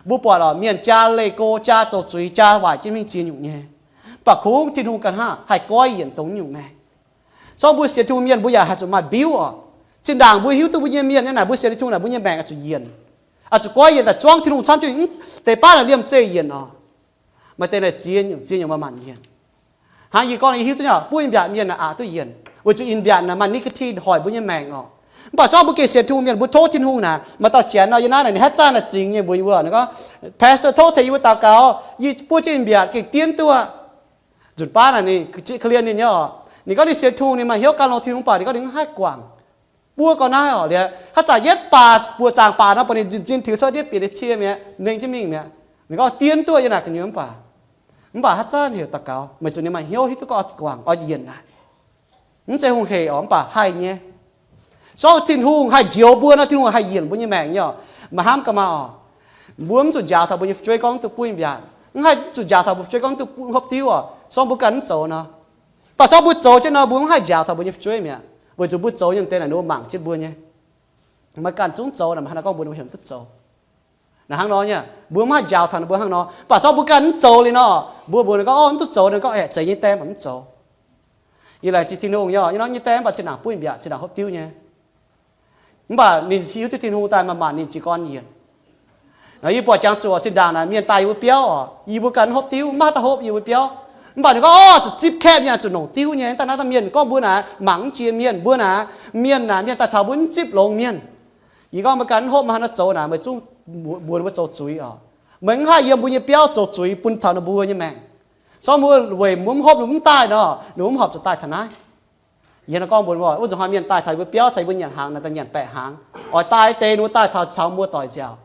Mbuo buatc oc, mienh jaa leih go, jaa zoux zuiz, jaa waaic jienv mingh ziex nyungc nyei, mv baac kungx Tin-Hungh ganh hnangv haih goiv yienc dongh nyungc maengc. Se gorngv mbuo sienx Tin-Hungh mienh, mbuo yaac haih zuqc maaih mbiuv oc. Zinh ndaangc mbuo hiuv duqv mbuo nyei mienh nyei naaic, mbuo sienx Tin-Hungh naaic, mbuo nyei maengc oix zuqc yienc, oix zuqc goiv yienc daaih zuangv Tin-Hungh camv jienv deix baav naaic liemh zeih yienc oc. Maaih deix naaic ziex nyungc, ziex nyungc maaih maanc yienc. Hnangv yie gorngv, yie hiuv duqv nyei, buov in-mbiaatc mienh naaic aqc duqv yienc, weic zuqc in-mbiaatc naaic maaih nicotine hoic mbuo nyei maengc oc. Mv baac se gorngv mbuo gengh sienx Tin-Hungh mienh, mbuo tov Tin-Hungh naaic, maaih dauh janx naaic zingx nyei mbuox yie wuov, ninh gorngv, Pastor, tov tengx yie mbuo daux gaux, yie buov jienv in-mbiaatc gengh dienv duqv. Nzunc baav naaic ninh korv-lienh ninh nyei oc. Ninh gorngv ninh sienx Tin-Hungh, ninh maaih hnyouv gan longx Tin-Hungh, mv baac ninh gorngv ninh mv haih guangc. Buov gau naaiv oc, liuz haaix zanc yietv baac buoqc zaangc baac nor, baac ninh nzin-nzin tiux cuotv ndiev bieqc nyei cie mi'aqv, nengh jienv mingh mi'aqv. Ninh gorngv dienv duqv yie naaic gu'nyuoz mv baac, mv baac haaix zanc heuc daux gaux, meih zuqc ninh maaih hnyouv hiuv duqv gorngv oix guangc, oix yienc naaic. Mv zeiz hungh hec oc, mv baac haih nyei. Se gorngv Tin-Hungh haih njoux mbuo nor, Tin-Hungh haih yienc mbuo nyei maengc nyei oc. Maiv hnamv gaax maah oc. Mbuo mv zuqc njaaux taux mbuo nyei fu'jueiv gorngv duqv buov in-mbiaatc, mv haih zuqc njaaux taux mbuo fu'jueiv gorngv duqv hopv diuv oc, se gorngv mbuo ganh mv zoux nor. Mv baac se gorngv mbuo zoux jienv nor, mbuo mv haih njaaux taux mbuo nyei fu'jueiv mi'aqv, weic zuqc mbuo zoux nyei deix naaic ninh mbuo mangc jienv mbuo nyei. Maaih ganh zungv zoux naaic, maaih haaix nor gorngv mbuo ninh mbuo heuc mv duqv zoux. Naaic hnangv nor nyei, mbuo mv haih njaaux taux ninh mbuo hnangv nor. Mv baac se gorngv mbuo ganh mv zoux liuz nor, mbuo mbuox ninh gorngv, Orv, mv duqv zoux. Ninh gorngv, Aeqv, zeiz nyei, die mv baac mv zoux. Yie laengz zingh Tin-Hungh nyei, yie hnamv nyei die mv baac zinh ndaangc buov mbiaauc, zinh ndaangc hopv diuv nyei. Mv baac ninh hiuv duqv Tin-Hungh daaih maaih maanc ninh jiez gorn yienc. Nor yie buatc jangx zuqc zinh ndaangc naaic mienh daaih yie mbuo biauv oc, yie mbuo ganh hopv diuv, maiv haaix dauh hopv yie mbuo biauv. Mv baac ninh gorngv, Orv, zuqc zipv kaeqv mienh, zuqc longc diuv nyei. Daaih naaiv daaih mienh gorngv mbuo naaic mangc mv jiex mienh, mbuo naaic, mienh naaic, mienh daaih taux mbuo mv zipv longx mienh. Yie gorngv, Meih ganh mv hopv, meih haaix nor zoux naaic? Meih zungv mbuox ninh mbuo zoux zuiz oc. Meih mv haih yiem mbuo nyei biauv zoux zuiz bun taux ninh mbuo nyei maengc. Zorqv mbuo weic mbuo mv hopv, ninh mbuo mv daaih nor, ninh mbuo mv horpc zuqc daaih taux naaiv. Yie hnangv gorngv mbuox wuov nzunc hnoi mienh daaih taux yie mbuo biauv, caux yie mbuo nyanc hnaangx naaic, daaih nyanc baeqc hnaangx, oix daaih deix ninh mbuo daaih taux caux muoz-doic nziaauc.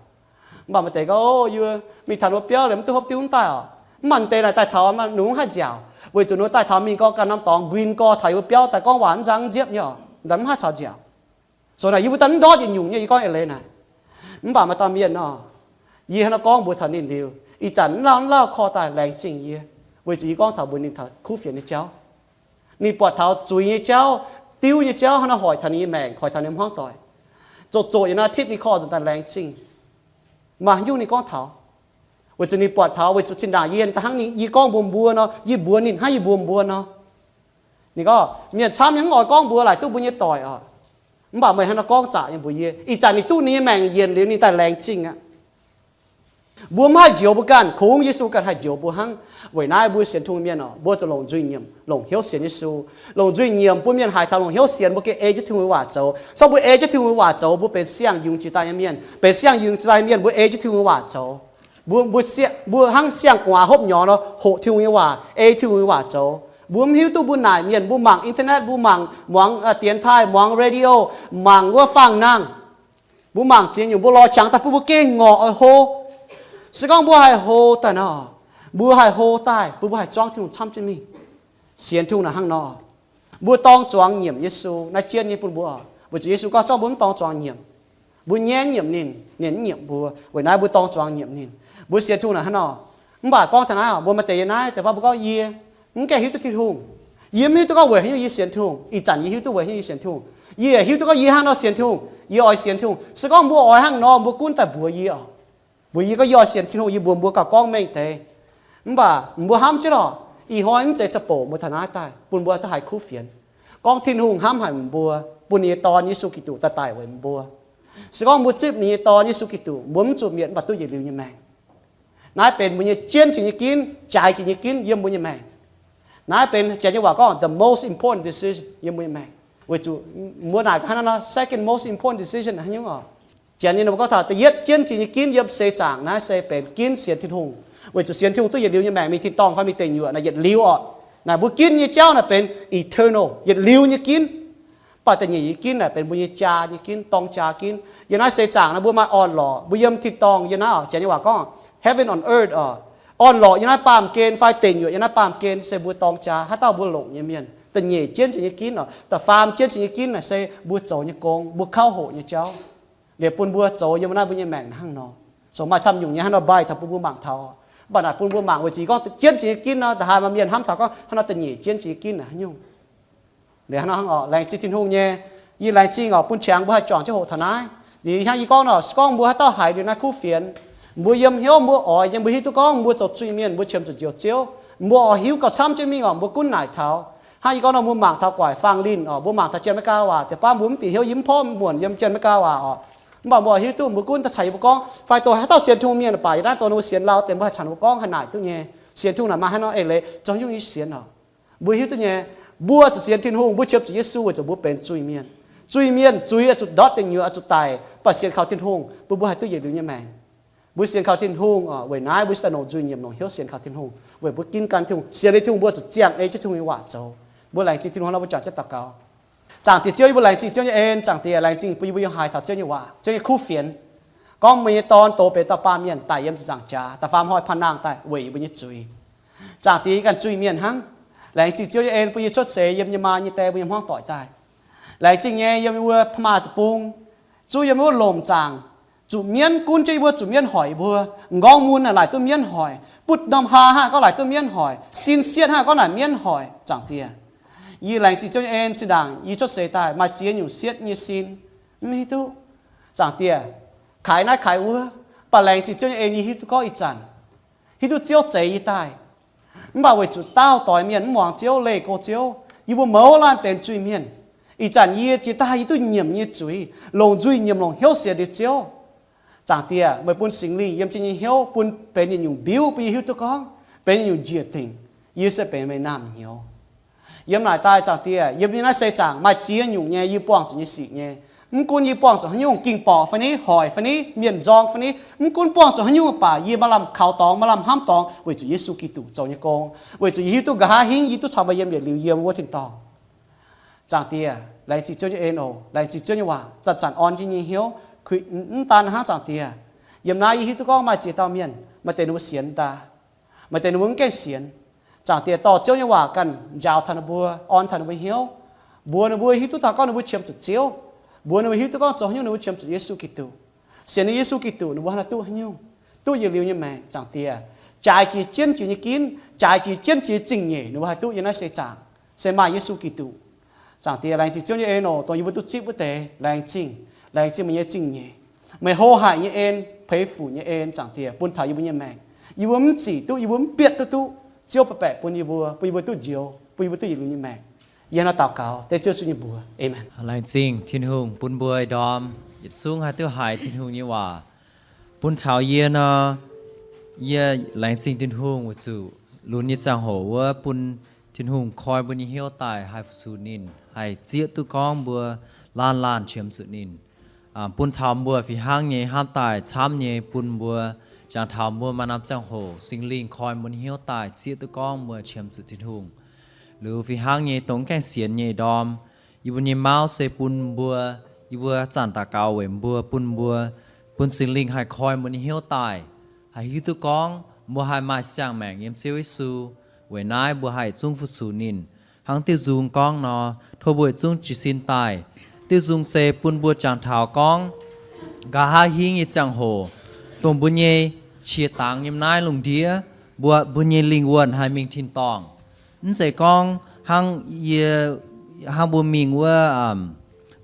Mv baac maaih deix gorngv, Yie mingh taux ninh mbuo biauv liuz mv duqv hopv diuv mv daaih oc. Mv baac deix naaic daaih taux ninh mbuo mv haih nziaauc, weic zuqc ninh mbuo daaih taux mingh gorngv ganh norm dorngx nquin gorx taux yie mbuo biauv daaih gorngv waac mv nzangv nziepv nyei oc, mv haih caux nziaauc. Zoux naaic yie mbuo daaih mv ndortv yietc nyungc nyei, yie gorngv eix leiz naaic. Mv baac maaih dauh mienh nor, yie hnangv nor gorngv mbuox taux ninh liuz, ih zanc mv lauh mv lauh korv daaih laengz zingh yie, weic zuqc yie gorngv taux mbuox ninh taux kuv fienx nyei jauv. Ninh buatc taux zuiz nyei jauv, diuv nyei jauv hnangv nor hoic taux ninh nyei maengc, hoic taux ninh hmuangv doic. Zoqc zoqc yiem naaiv titv ninh korv nzunc daaih laengz zingh. Maaih haaix nyungc ninh gorngv taux? Weic zuqc ninh buatc taux, weic zuqc zinh ndaangc yie daaih hnangv ninh, yie gorngv mbuox mbuo nor, yie mbuox ninh hnangv yie mbuox mbuo nor. Ninh gorngv, Mienh camv nyei mv oix gorngv mbuox laaic duqv mbuo nyei doic oc. Mv baac meih hnangv nor gorngv zaqc nyei mbuox yie. Ih zanc ninh duqv ninh nyei maengc yienc liuz ninh daaih laengz zingh aqv. Mbuo mv haih njoux mbuo ganh, kungx Yesu ganh haih njoux mbuo hnangv. Weic naaiv mbuo sienx Tin-Hungh mienh oc, mbuo zuqc longc nzuih nyiemc, longc hnyouv sienx Yesu. Longc nzuih nyiemc bun mienh haiz taux longc hnyouv sienx mbuo gengh ei jienv Tin-Hungh nyei waac zoux. Corc mbuo ei jienv Tin-Hungh nyei waac zoux, mbuo benx siang-yungz jiex daaih nyei mienh. Benx siang-yungz jiex daaih nyei mienh, mbuo ei jienv Tin-Hungh nyei waac zoux. Mbuo, mbuo, mbuo hnangv siang-gu'nguaaz hopv nyorx nor hoqc Tin-Hungh nyei waac, ei Tin-Hungh nyei waac zoux. Mbuo mv hiuv duqv mbuo naaic mienh, mbuo mangc internet, mbuo mangc muangx dienx taaih, muangx radio, mangc wuov faang-nangh. Mbuo mangc ziex nyungc, mbuo lorz qangx daaih bun mbuo gengh ngorc oix hlo. Se gorngv mbuo haih hlo daaih nor, mbuo haih hlo daaih bun mbuo haih zuangv Tin-Hungh camv jienv mingh. Sienx Tin-Hungh naaic hnangv nor, mbuo dorng zuangx nyiemc Yesu. Naaiv jienv nyei bun mbuo, weic zuqc Yesu gorngv zorqv mbuo mv dorng zuangx nyiemc, mbuo nyaiv nyiemc ninh, ninh mv nyiemc mbuo. Weic naaiv mbuo dorng zuangx nyiemc ninh. Mbuo sienx Tin-Hungh naaic hnangv nor. Mv baac gorngv taux naaiv, mbuo maaih deix yiem naaiv deix baav mbuo gorngv, Yie mv gaengh hiuv duqv Tin-Hungh. Yie mv hiuv duqv gorngv weic haaix nyungc yie sienx Tin-Hungh. Ih zanc yie hiuv duqv weic haaix nyungc yie sienx Tin-Hungh. Yie yaac hiuv duqv gorngv yie hnangv nor sienx Tin-Hungh, yie oix sienx Tin-Hungh. Se gorngv mbuo oix hnangv nor, mbuo gunv daaih mbuox yie oc. Mbuox yie gorngv yie oix sienx Tin-Hungh, yie mbuox mbuo gauh gorngv mengh deix. Mv baac mbuo hnamv jienv lorqc, ih hnoi mv zeiz za'bouc mbuo taux naaiv daaih bun mbuo duqv haih kuv fienx, gorngv Tin-Hungh hnamv haic mbuo, bun ninh nyei Dorn, Yesu Giduc, daaih daic weic mbuo. Se gorngv mbuo zipv ninh nyei Dorn, Yesu Giduc, mbuo mv zuqc mietc mv baac duqv yietc liuz nyei maengc. Naaiv benx mbuo nyei jienv jiex nyei ginv, jaaix jiex nyei ginv yiem mbuo nyei maengc. Naaiv benx janx nyei waac gorngv the most important decision yiem mbuo nyei maengc. Weic zuqc mbuo naaic hnangv naaiv nor, second most important decision haaix nyungc oc? Janx nyei ninh mbuo gorngv taux da'yietv jienv jiex nyei ginv yiem seix zaangc naaiv se benx ginv sienx Tin-Hungh. Weic zuqc sienx Tin-Hungh duqv yietc liuz nyei maengc, mingh tin-dorngh fai mingh deic nyuoqc naaic yietc liuz oc. Naaic mbuo ginv nyei jauv naaic benx eternal, yietc liuz nyei ginv. Mv baac da'nyeic nyei ginv naaic benx mbuo nyei jaa nyei ginv, dorng jaa ginv. Yiem naaiv seix zaangc naaic mbuo maaih orn-lorqc, mbuo yiem tin-dorngh yiem naaiv oc, janx nyei waac gorngv heaven on earth oc. Orn-lorqc yiem naaiv baamh gen fai deic nyuoqc yiem naaiv baamh gen se mbuo dorng jaa, haaix dauh mbuo longc nyei mienh. Da'nyeic jienv jiex nyei ginv oc, da'faam jienv jiex nyei ginv naaic se mbuo zoux nyei gong, mbuo kauv hoqc nyei jauv. Liuz bun mbuo zoux yiem naaiv mbuo nyei maengc hnangv nor. Zoux maaih camv nyungc nyei hnangv nor mbaih taux bun mbuo mangc taux. Mv baac naaic bun mbuo mangc weic zuqc yie gorngv jienv jiex nyei ginv nor, da'haaix maaih mienh hnamv taux gorngv hnangv nor da'nyeic jienv jiex nyei ginv naaic haaix nyungc. Liuz hnangv nor hnangv oc, laengz zingh Tin-Hungh nyei. Yie laengz zingh oc, bun qangx mbuo haih juangc jienv hoqc taux naaiv. Liuz hnangv yie gorngv nor, se gorngv mbuo haaix dauh haiz liuz naaiv kuv fienx, mbuo yiem hnyouv mbuo oix nyei, mbuo hiuv duqv gorngv mbuo zoux zuiz-mienh, mbuo qiemx zuqc njoux Ziouv, mbuo oix hiuv gauh camv jienv mingh oc, mbuo gunv naaic taux. Hnangv yie gorngv nor, mbuo mangc taux guaic faang linh oc, mbuo mangc taux Janx-Meigaa waac, deix baav mbuo mv bieqc hnyouv, yie mv porv muonc yiem Janx-Meigaa waac oc. Mv baac mbuo oix hiuv duqv mbuo gunv daaih caux yie mbuo gorngv, fai dongh haaix dauh sienx Tin-Hungh mienh baac yie naaiv dongh ninh mbuo sienx lauh deix mbuo haih caux ninh mbuo gorngv haih naaic duqv nyei. Sienx Tin-Hungh naaic maaih haaix nor eix leiz, zoux haaix nyungc yie sienx oc. Mbuo hiuv duqv nyei, mbuo zuqc sienx Tin-Hungh, mbuo qiemx zuqc Yesu weic zuqc mbuo benx zuiz-mienh. Zuiz-mienh, zuiz oix zuqc ndortv deic nyuoqc, oix zuqc daic, mv baac sienx kaux Tin-Hungh bun mbuo haih duqv yietc liuz nyei maengc. Mbuo sienx kaux Tin-Hungh oc, weic naaiv mbuo se daaih longc nzuih nyiemc longc hnyouv sienx kaux Tin-Hungh, weic mbuo ginv gan Tin-Hungh, sienx liuz Tin-Hungh mbuo zuqc ziangh ei jienv Tin-Hungh nyei waac zoux. Mbuo laengz zingh Tin-Hungh nor, mbuo juangc jienv daux gaux. Zaangc Diex Ziouv, yie mbuo laengz zingh Ziouv nyei en, Zaangc Diex, laengz zingh bun yie mbuo yiem haiz taux Ziouv nyei waac, Ziouv nyei kuv fienx. Gorngv meih nyei Dorn doz benx dauh baamh mienh daic yiem ziepc nzaangc jaax, da'faam hnoi paan nangh daaih weic yie mbuo nyei zuiz. Zaangc Diex, yie ganh zuiz-mienh hnangv. Laengz zingh Ziouv nyei en bun yie cuotv seix yiem yie maa yie nyei die mbuo nyei hmuangv doic daaih. Laengz zingh nyei yiem yie mbuo Maa Deic-Bung, zuov yiem wuov lomc zaangc, zuqc mienv gunv jienv yie mbuo, zuqc mienv hoic yie mbuo. M'nqorngv mun naaic laaic duqv mienv hoic, butv norm haa hnangv gorngv laaic duqv mienv hoic, sin sietv hnangv gorngv naaic mienv hoic. Zaangc Diex, yie laengz zingh Ziouv nyei en, zinh ndaangc yie cuotv seix daaih maaih ziex nyungc sietv nyei sin, mv hiuv duqv. Zaangc Diex, kaaix naaiv kaaix wuov, mv baac laengz zingh Ziouv nyei en, yie hiuv duqv gorngv ih zanc hiuv duqv Ziouv zeix yie daaih. Mv baac weic zuqc daauh doix mienh mv muangx Ziouv, leih go Ziouv, Yie mbuo mouz laanh benx zuiz-mienh. Ih zanc yie jiex daaih yie duqv nyiemc nyei zuiz, longc nzuih nyiemc longc hnyouv sienx liuz Ziouv. Zaangc Diex, meih bun Singx Lingh yiem jienv nyei hnyouv, bun benx yietc nyungc mbiuv, bun yie hiuv duqv gorngv benx yietc nyungc njiec dingc, yie se benx meih naamh nyouz. Yiem naaic daaih, Zaangc Diex, yiem yie naaiv seix zaangc maaih ziex nyungc nyei yie buangh zuqc nyei sic nyei. Mv gunv yie buangh zuqc haaix nyungc, ging-borqc fai ni, hoic fai ni, mienh nzorng fai ni, mv gunv buangh zuqc haaix nyungc baac yie maaih lamh kaux dorngx, maaih lamh hnamv dorngx weic zuqc Yesu Giduc zoux nyei gong, weic zuqc yie hiuv duqv nqa'haav hingv yie duqv caux meih yiem yietc liuz yiem wuov tin-dorngh. Zaangc Diex, laengz zingh Ziouv nyei en oc. Laengz zingh Ziouv nyei waac zanc-zanc orn jienv nyei hnyouv. Mv daan hnangv, Zaangc Diex, yiem naaiv yie hiuv duqv gorngv maaih ziex dauh mienh, maaih deix ninh mbuo sienx daaih, maaih deix ninh mbuo mv gaengh sienx. Zaangc Diex, dorh Ziouv nyei waac ganh njaaux taux ninh mbuo, orn taux ninh mbuo hnyouv, mbuox ninh mbuo hiuv duqv taux gorngv ninh mbuo qiemx zuqc Ziouv, mbuox ninh mbuo hiuv duqv gorngv zoux haaix nyungc ninh mbuo qiemx zuqc Yesu Giduc. Sienx ninh Yesu Giduc ninh mbuo haih duqv haaix nyungc, duqv yietc liuz nyei maengc, Zaangc Diex. Jaaix jiex jienv jiex nyei ginv, jaaix jiex jienv jiex zingh nyeic ninh mbuo haih duqv yiem naaiv seix zaangc, se maaih Yesu Giduc. Zaangc Diex, laengz zingh Ziouv nyei en oc, dongh yie mbuo duqv zipv wuov deix. Laengz zingh, laengz zingh meih nyei zingh nyeic, meih ho haic nyei en, peix fuc nyei en, Zaangc Diex, bun taux yie mbuo nyei maengc. Yie mbuo mv zic duqv, yie mbuo mv bietv duqv duqv, Ziouv baeqc baeqc bun yie mbuo, bun yie mbuo duqv njoux, bun yie mbuo duqv yietc liuz nyei maengc. Yie hnangv naaiv daux gaux dengv Ziouv Yesu nyei mbuox, aamen. Laengz zingh Tin-Hungh bun mbuo ndorm yietc zungv haih duqv haiz Tin-Hungh nyei waac bun taux yie nor. Yie laengz zingh Tin-Hungh weic zuqc lunx nyei ziangh hoc wuov bun Tin-Hungh koi mbuo nyei hnyouv daaih haih fu-sux ninh, haih zieqv duqv gorngv mbuo laanh laanh qiemx zuqc ninh. Bun taux mbuo fih hnangv nyei hnamv daaih camv nyei bun mbuo, jangx taux mbuo maaih norm ziangh hoc Singx Lingh koi mbuo nyei hnyouv daaih zieqv duqv gorngv mbuo qiemx zuqc Tin-Hungh. Liuz fih hnangv nyei dongh mv gaengh sienx nyei ndorm, yie mbuo nyei mauv se bun mbuo, yie mbuo zanc daux gaux weic mbuo, bun mbuo, bun Singx Lingh haih koi mbuo nyei hnyouv daaih, haih hiuv duqv gorngv mbuo haih maaih siang-maengc yiem Ziouv Yesu. Weic naaiv mbuo haih zungv fu-sux ninh hnangv diuh nzung gorngv nor. Tov mbuo zungv jiez sin daaih. Diuh nzung se bun mbuo jangx taux gorngv nqa'haav hingv nyei ziangh hoc, dongh mbuo nyei qiex dangx yiem naaiv lungh ndiev, mbuo, mbuo nyei lingh wuonh haih mingh tin-dorngh. Mv zeiz gorngv hnangv yie, hnangv mbuo mingh wuov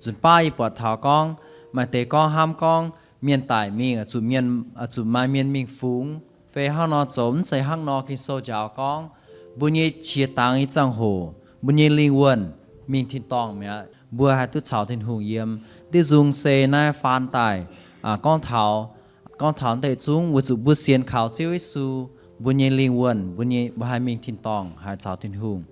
nzunc baav yie buatc taux gorngv maaih deix gorngv hnamv gorngv mienh daic mingh zuqc mienh, zuqc maaih mienh mingh fungx fai hnangv nor zoux. Mv zeiz hnangv nor. Ging-Sou njaaux gorngv mbuo nyei qiex dangx nyei ziangh hoc, mbuo nyei lingh wuonh mingh tin-dorngh mi'aqv. Mbuo haih duqv caux Tin-Hungh yiem. Diuh nzung se naaiv faan daaih gorngv taux, gorngv taux deix zungv weic zuqc mbuo sienx kaux Ziouv Yesu, mbuo nyei lingh wuonh, mbuo nyei, mbuo haih mingh tin-dorngh, haih caux Tin-Hungh.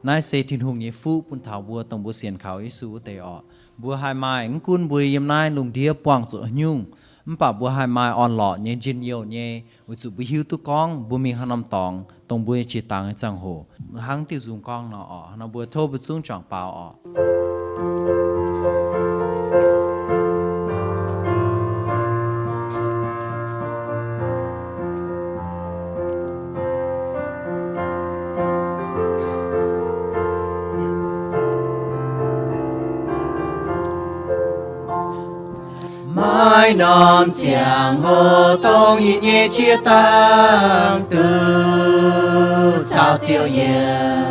Naaiv se Tin-Hungh nyei fuqv bun taux mbuo dongh mbuo sienx kaux Yesu wuov deix orqc. Mbuo haih maaih, mv gunv mbuo yiem naaiv lungh ndiev buangh zuqc haaix nyungc, mv baac mbuo haih maaih orn-lorqc nyei, njien-youh nyei, weic zuqc mbuo hiuv duqv gorngv mbuo mingh haaix norm dorngx, dongh mbuo nyei qiex dangx nyei ziangh hoc, hnangv diuh nzung gorngv nor orqc. Nor mbuo tov mbuo zungv juangc baaux orqc. Maaih norm ziangh hoc dongh yie nyei qiex dangx duqv caux Ziouv yiem.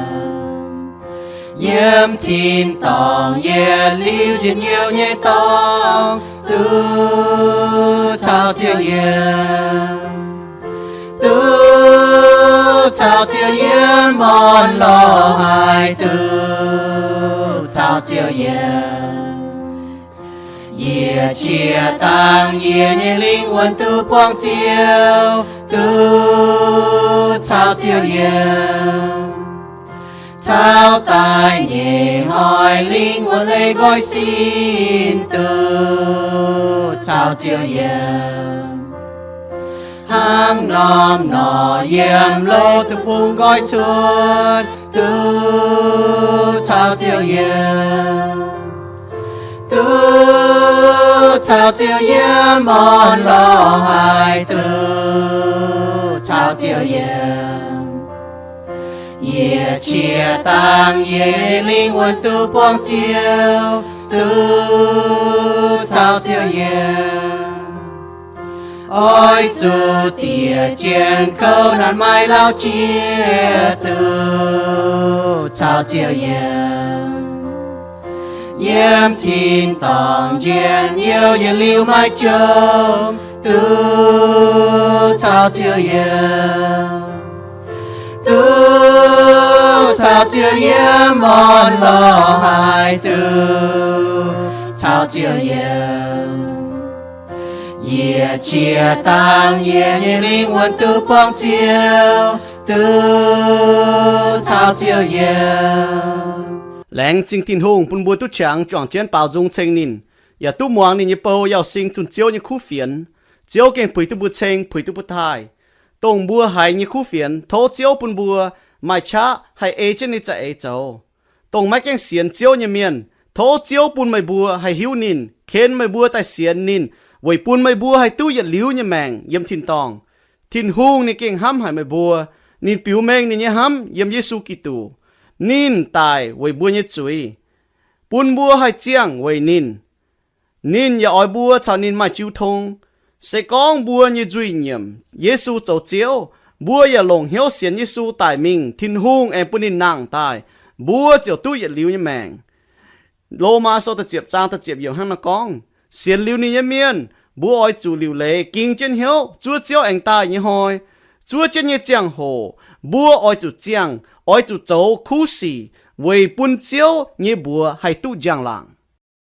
Yiem tin-dorngh yietc liuz njien-youh nyei dorngx duqv caux Ziouv yiem. Duqv caux Ziouv yiem, orn-lorqc haih duqv caux Ziouv yiem. Yie qiex dangx yie nyei lingh wuonh duqv buangh Ziouv, duqv caux Ziouv yiem. Taux daaih nyei hnoi lingh wuonh leih nqoi sin, duqv caux Ziouv yiem. Hnangv norm nor yiem louh duqv bungx nqoi cuotv, duqv caux Ziouv yiem. Duqv caux Ziouv yiem, orn-lorqc haih duqv caux Ziouv yiem. Yie qiex dangx yie lingh wuonh duqv buangh Ziouv, duqv caux Ziouv yiem. Oix zuqc diec jienv kouv naanc maaih lauh jiex, duqv caux Ziouv yiem. Yiem tin-dorngh njien-youh yietc liuz maaih jomc, duqv caux Ziouv yiem. Duqv Taux Ziouv yiem orn-lorqc haih duqv caux Ziouv yiem. Yie qiex dangh yie nyei lingh wuonh duqv buangh Ziouv, duqv caux Ziouv yiem. Laengz zingh Tin-Hungh bun mbuo duqv qangx juangc jienv baaux nzung ceng ninh, yaac duqv muangx ninh nyei bou Yauh Sing zunh Ziouv nyei kuv fienx. Ziouv gengh puix duqv mbuo ceng, puix duqv mbuo taaih. Dongh mbuo haiz nyei kuv fienx, tov Ziouv bun mbuo maaih qaqv haih ei jienv ninh za'eix zoux. Dongh maiv gaengh sienx Ziouv nyei mienh, tov Ziouv bun meih mbuo haih hiuv ninh, ken meih mbuo daaih sienx ninh, weic bun meih mbuo haih duqv yietc liuz nyei maengc yiem tin-dorngh. Tin-Hungh ninh gengh hnamv haic meih mbuo. Ninh biux mengh ninh nyei hnamv yiem Yesu Giduc. Ninh daic weic mbuo nyei zuiz, bun mbuo haih ziangh weic ninh. Ninh yaac oix mbuo caux ninh maaih jiu tong. Se gorngv mbuo nyei nzuih nyiemc Yesu zoux Ziouv, mbuo yaac longc hnyouv sienx Yesu daic mingh, Tin-Hungh aengx bun ninh nangh daaih, mbuo ziouc duqv yietc liuz nyei maengc. Lomaa Sou da'ziepc zaang da'ziepc yiemc hnangv naaiv gorngv, sienx liuz ninh nyei mienh, mbuo oix zuqc liuc leiz ging jienv hnyouv, zuov Ziouv aengx daaih nyei hnoi. Zuov jienv nyei ziangh hoc, mbuo oix zuqc ziangh, oix zuqc zoux kuv sic, weic bun Ziouv nyei mbuox haih duqv njang-laangc.